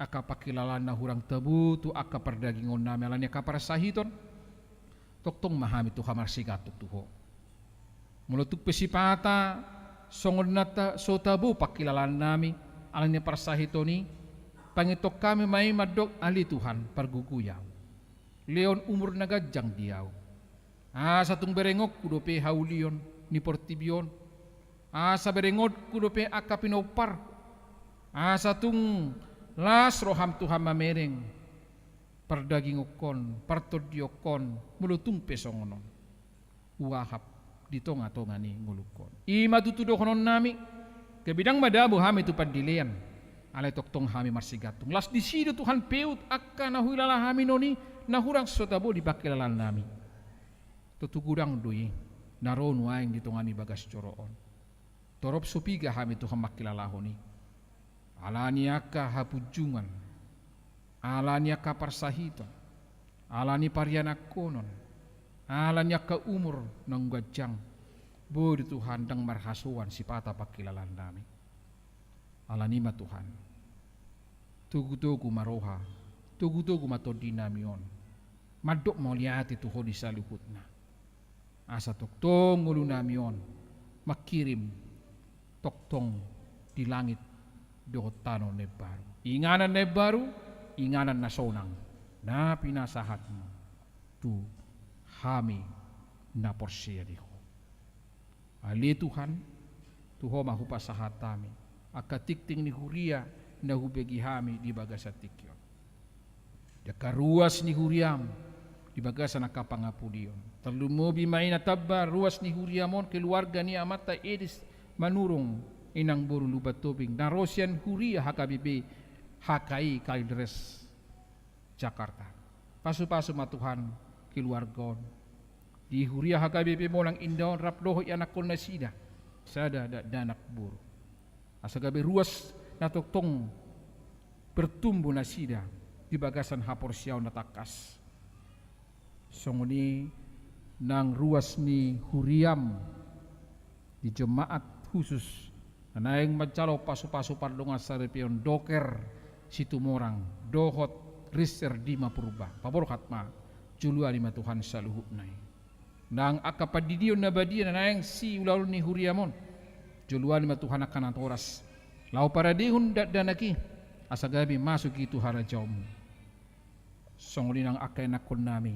angka pangkilalaan na hurang tabo tu angka pardagingonnami ala ni angka parsahiton, tongtong ma hami Tuhan marsigantung tu Ho. Molo tung pe sipata songon na ta-, so tabo pangkilalaannami ala ni parsahiton i, pangidoan hami ma i mandok: Ale Tuhan, pargogoi ahu, lehon umur na ganjang di ahu, asa tung berengonku dope haulion ni portibi on, asa berengonku dope angka pinomparhu, asa tung las rohaM Tuhan mamereng pardagingongkon, partondionhon, molo tung pe songon on huahap di tonga-tonga ni ngolungkon. I ma tutu dohononnami, gabe ndang madabo hami tu pandelean, alai tongtong hami marsigantung. Laos disi do Tuhan peu angka na huhilala hami non i, na hurang so tabo di pangkilalaannami. Tontu godang do i na ro nuaeng di tonga ni bagas joro on. Torop so piga hami Tuhan mangkilalahon i, ala ni angka hapunjungan, ala ni angka parsahiton, Ala ni parianakhonon, ala ni angka umur naung ganjang, boi do Tuhan ndang marhasoan sipata pangkilalaannami. Ala ni i ma Tuhan, togutogu ma roha, togutogu ma tondinami on, mandok mauliate tu Ho di saluhutna. Asa tongtong ngolunami on mangkirim tongtong di langit dohot tano na imbaru. Inganan na imbaru, inganan na sonang, na pinasahatmu tu hami na porsea di Ho. Ale Tuhan, tu Ho ma hupasahat hami angka tingting ni huria na hubege hami di bagasan tingki on. Di angka ruas ni huriam di bagasan angka pangapulion. Tarlumobi ma i na tamba ruas ni huriam on keluarga ni amanta Edis Manurung, inang boru Lumban Tobing, na ro sian huria H K B P H K I Kalideres Jakarta. Pasupasu ma Tuhan keluarga on. Di huria H K B P Monang Indah on rap dohot ianakhon nasida, sada dakdanak boru. Asa gabe ruas na tongtong bertumbuh nasida di bagasan haporseaon na tangkas. Songon i nang ruas ni huriam di jemaat khusus na naeng manjalo pasupasu pardongan saripeon Doker Situmorang dohot Rister Dima Purba. Paborhat ma, joloani ma Tuhan saluhutna i. Nang angka pandidion na badia na naeng siulaon ni huriam on, joloani ma Tuhan angka natoras laho paradehon dakdanak i, asa gabe masuk i tu harajaonmu. Songon i nang angka ianakhonnami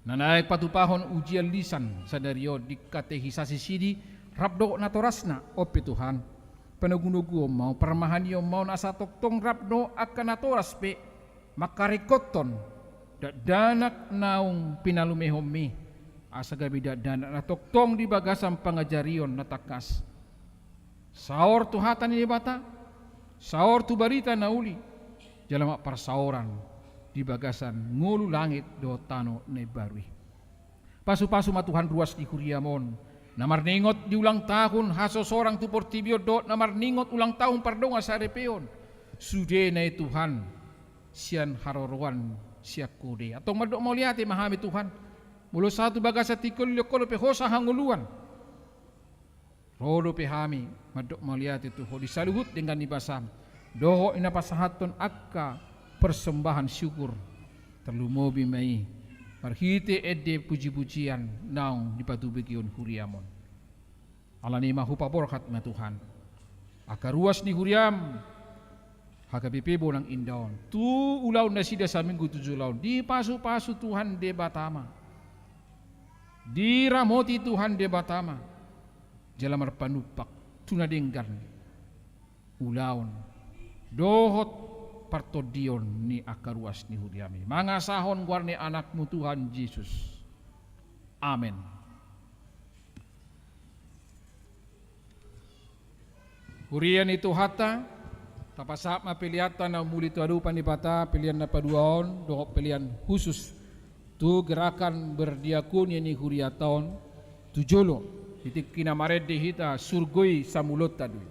na naeng patupahon ujian lisan sadari on, dikatehisasi sidi rap dohot natorasna, on pe Tuhan, panogunoguon ma on, parmahanion ma on, asa tongtong rap dohot angka natoras pe mangkaringkothon dakdanak naung pinalumehonmi, asa gabe dakdanak na tongtong di bagasan pangajarion na tangkas. Saor tu hata ni Debata, saor tu barita na uli, jala ma parsaoran di bagasan ngolu langit dohot tano na imbaru i. Pasupasu ma Tuhan ruas ni huriam on, na marningot di ulang tahun hasosorang tu portibi on dohot na marningot ulang tahun pardongan saripeon. Sudena i Tuhan sian haroroan sian Ho do i. Antong mandok mauliate ma hami Tuhan, molo sahat tu bagasan tingki on, lehon Ho dope hosa hangoluan. Ro dope hami mandok mauliate tu Ho di saluhut denggan ni basam dohot i na pasahathon angka persembahan syukur, tarlumobi ma i marhite ende pujipujian naung dipatubuhon huriam on. Ala ni i ma hupaborhat ma Tuhan angka ruas ni huriam H K B P Bonang Indah on, tu ulaon nasida saminggu tu joloan on, dipasupasu Tuhan Debata ma, diramoti Tuhan Debata ma, jala marpanumpak tu na denggan ulaon dohot partondion ni angka ruas ni huriam i, mangasahon goar ni Anakmu Tuhan Jesus. Amen. Huria ni Tuhanta, tapasahat ma peleanta na umuli tu adopan ni Debata, pelean na paduahon dohot pelean khusus tu gerakan berdiakonia ni hurianta on, tu jolo, di tingki na marende hita, surgoi samulonta do i.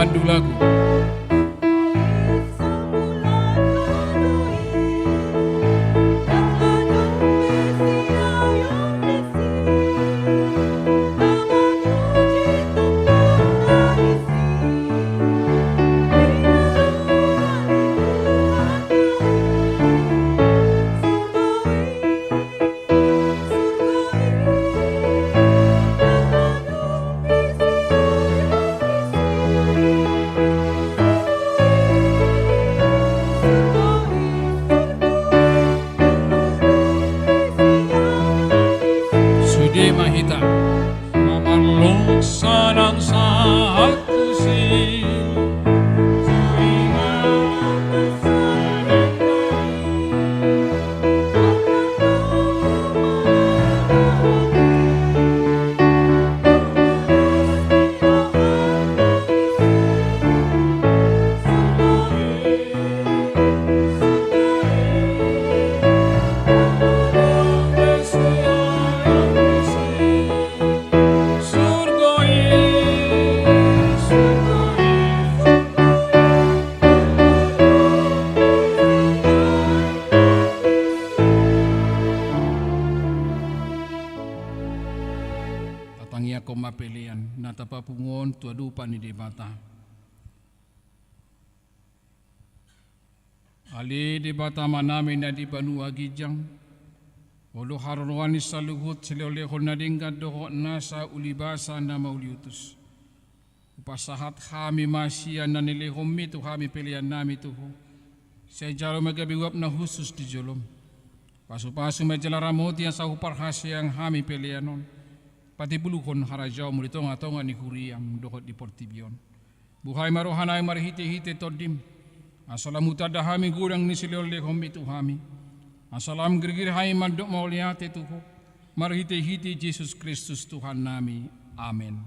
Dua lagu. Sude ma hita. Mamalok sanang sahat tusi. Tatangiangkon ma pelean na tapapungu on tu adopan ni Debata. Ale Debata Amanami na di banua ginjang, Ho do haroroan ni saluhut silehonlehon na denggan dohot nasa ulibasa na mauliutus. Hupasahat hami ma sian na nilehonmi tu hami peleannami tu Ho. Sai jalo ma gabe uap na hushus di jolom. Pasupasu ma jala ramoti asa huparhaseang hami pelean on. Patibuluhon harajaonmu di tongatonga ni huriam dohot di portibi on. Buhai ma rohanami marhitehite Tondim, asa lam hutanda hami godang ni silehonlehonmi tu hami, asa lam girgir hami mandok mauliate tu Ho, marhitehite Jesus Kristus Tuhannami. Amen.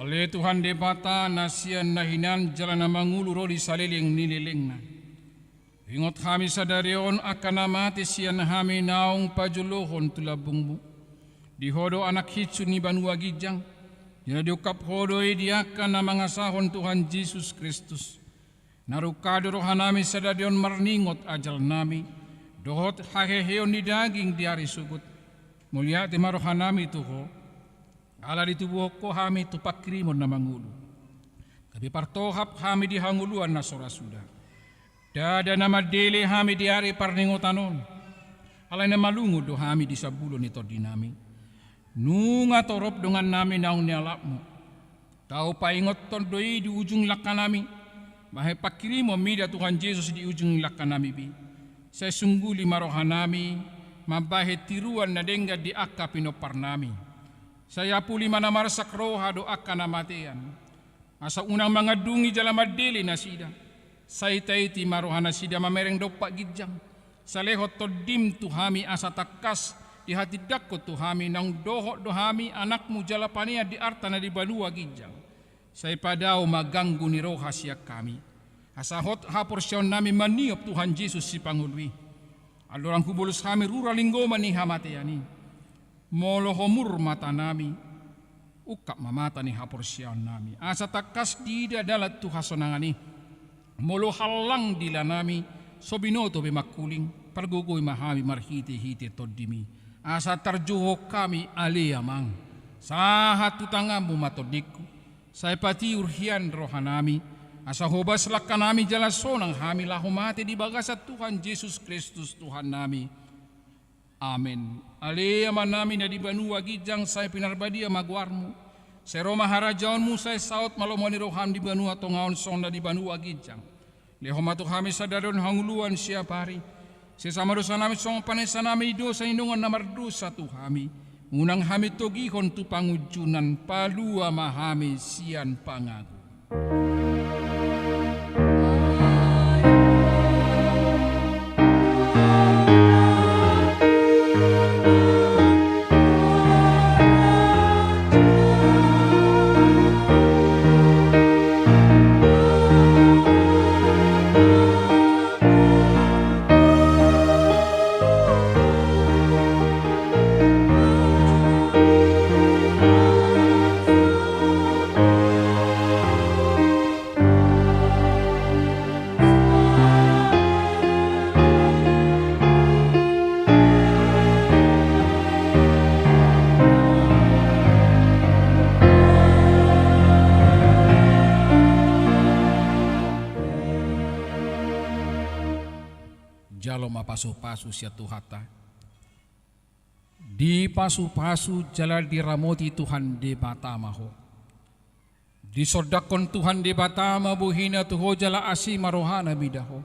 Ale Tuhan Debata, na sian na hinan jala na mangolu ro di saleleng ni lelengna. Ingot hami sadari on angka na mate sian hami naung pajolohon tu lambungmu. Di Ho do anak hinsu ni banua ginjang, jala diungkap Ho do i di angka na mangasahon Tuhan Jesus Kristus. Na rungkal do rohanami sadari on marningot ajalnami, dohot haheheon ni daging di ari sogot. Mauliate ma rohanami tu Ho, ala ditubuhon Ho hami tu pangkirimon na mangolu. Gabe partohap hami di hangoluan na so ra suda. Ndada na mandele hami di ari parningotan on, alai na malungun do hami di sambulo ni tondinami. Nunga torop dongannami naung nialapmu. Tau paingothon do i di ujung langkanami, bahen pangkirimon mida Tuhan Jesus di ujung langkanami be. Sai sungguli ma rohanami mambahen tiruan na denggan di angka pinomparnami. Sai apuli ma na marsak roha dohot angka na matean. Asa unang mangandungi jala mandele nasida. Sai taiti ma rohanasida mamereng dompak ginjang. Sai lehon Tondim tu hami asa tangkas dihatindangkon tu hami naung dohot do hami anakmu jala panean di arta na di banua ginjang. Sai padao ma ganggu ni roha sian hami. Asa hot haporseaonnami maniop Tuhan Jesus Sipangolu i. Andorang hubolus hami rura linggoman ni hamatean i. Molo homur matanami, ungkap ma mata ni haporseaonnami. Asa tangkas diida dalan tu hasonangan i. Molo hallang dilanami, so binoto be mangkuling, pargogoi ma hami marhitehite Tondim i. Asa tarjuhon hami ale Amang. Sahat tu tanganmu ma tondingku. Sai patiur hian rohanami. Asa hobas langkanami jala sonang hami laho mate di bagasan Tuhan Jesus Kristus Tuhannami. Amen. Ale Amanami na di banua ginjang, sai pinarbadia ma goarmu. Sai ro ma harajaonmu, sai saut ma lomo ni roham di banua tonga on songon na di banua ginjang. Lehon ma tu hami sadari on hangoluan siapari. Sesa ma dosanami songon panesanami di dosa ni dongan na mardosa tu hami. Unang hami togihon tu pangunjunan, palua ma hami sian pangago. Jalo ma pasupasu sian Tuhanta. Dipasupasu jala diramoti Tuhan Debata ma ho. Disondangkon Tuhan Debata ma bohina tu ho jala asi ma rohana mida ho.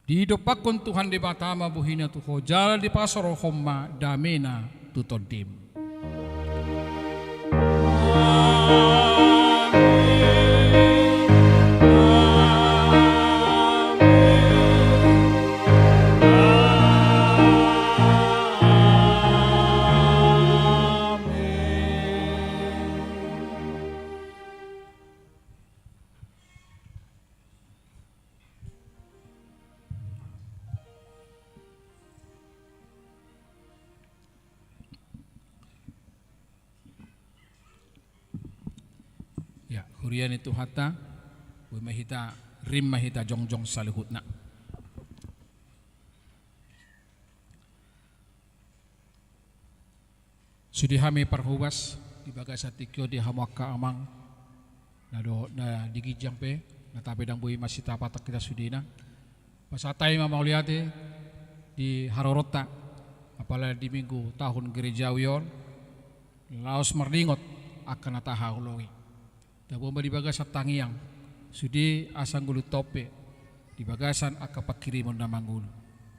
Didompakkon Tuhan Debata ma bohina tu ho jala dipasaorhon ma damena tu tondim. Ya, huria ni Tuhanta, boi ma hita, rima hita jongjong saluhutna. Sude hami parhobas di bagasan tingki on di hamu angka amang, na dohot na di ginjang pe, na tape ndang boi masitapathon hita sudena. Pasahat hami ma mauliate di haroronta, apala di minggu tahun gerejawi on, laos marningot angka na tahaholongi. Tabo ma di bagasan tangiang, sude asa ngolunta on pe di bagasan angka pangkirimon na mangolu.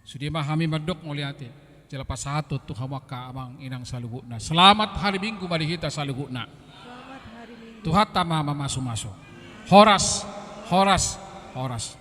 Sude ma hami mandok mauliate, jala pasahathon tu hamu angka amang inang saluhutna. Selamat hari Minggu ma di hita saluhutna. Selamat hari Minggu. Tuhanta ma mamasumasu. Horas, horas, horas.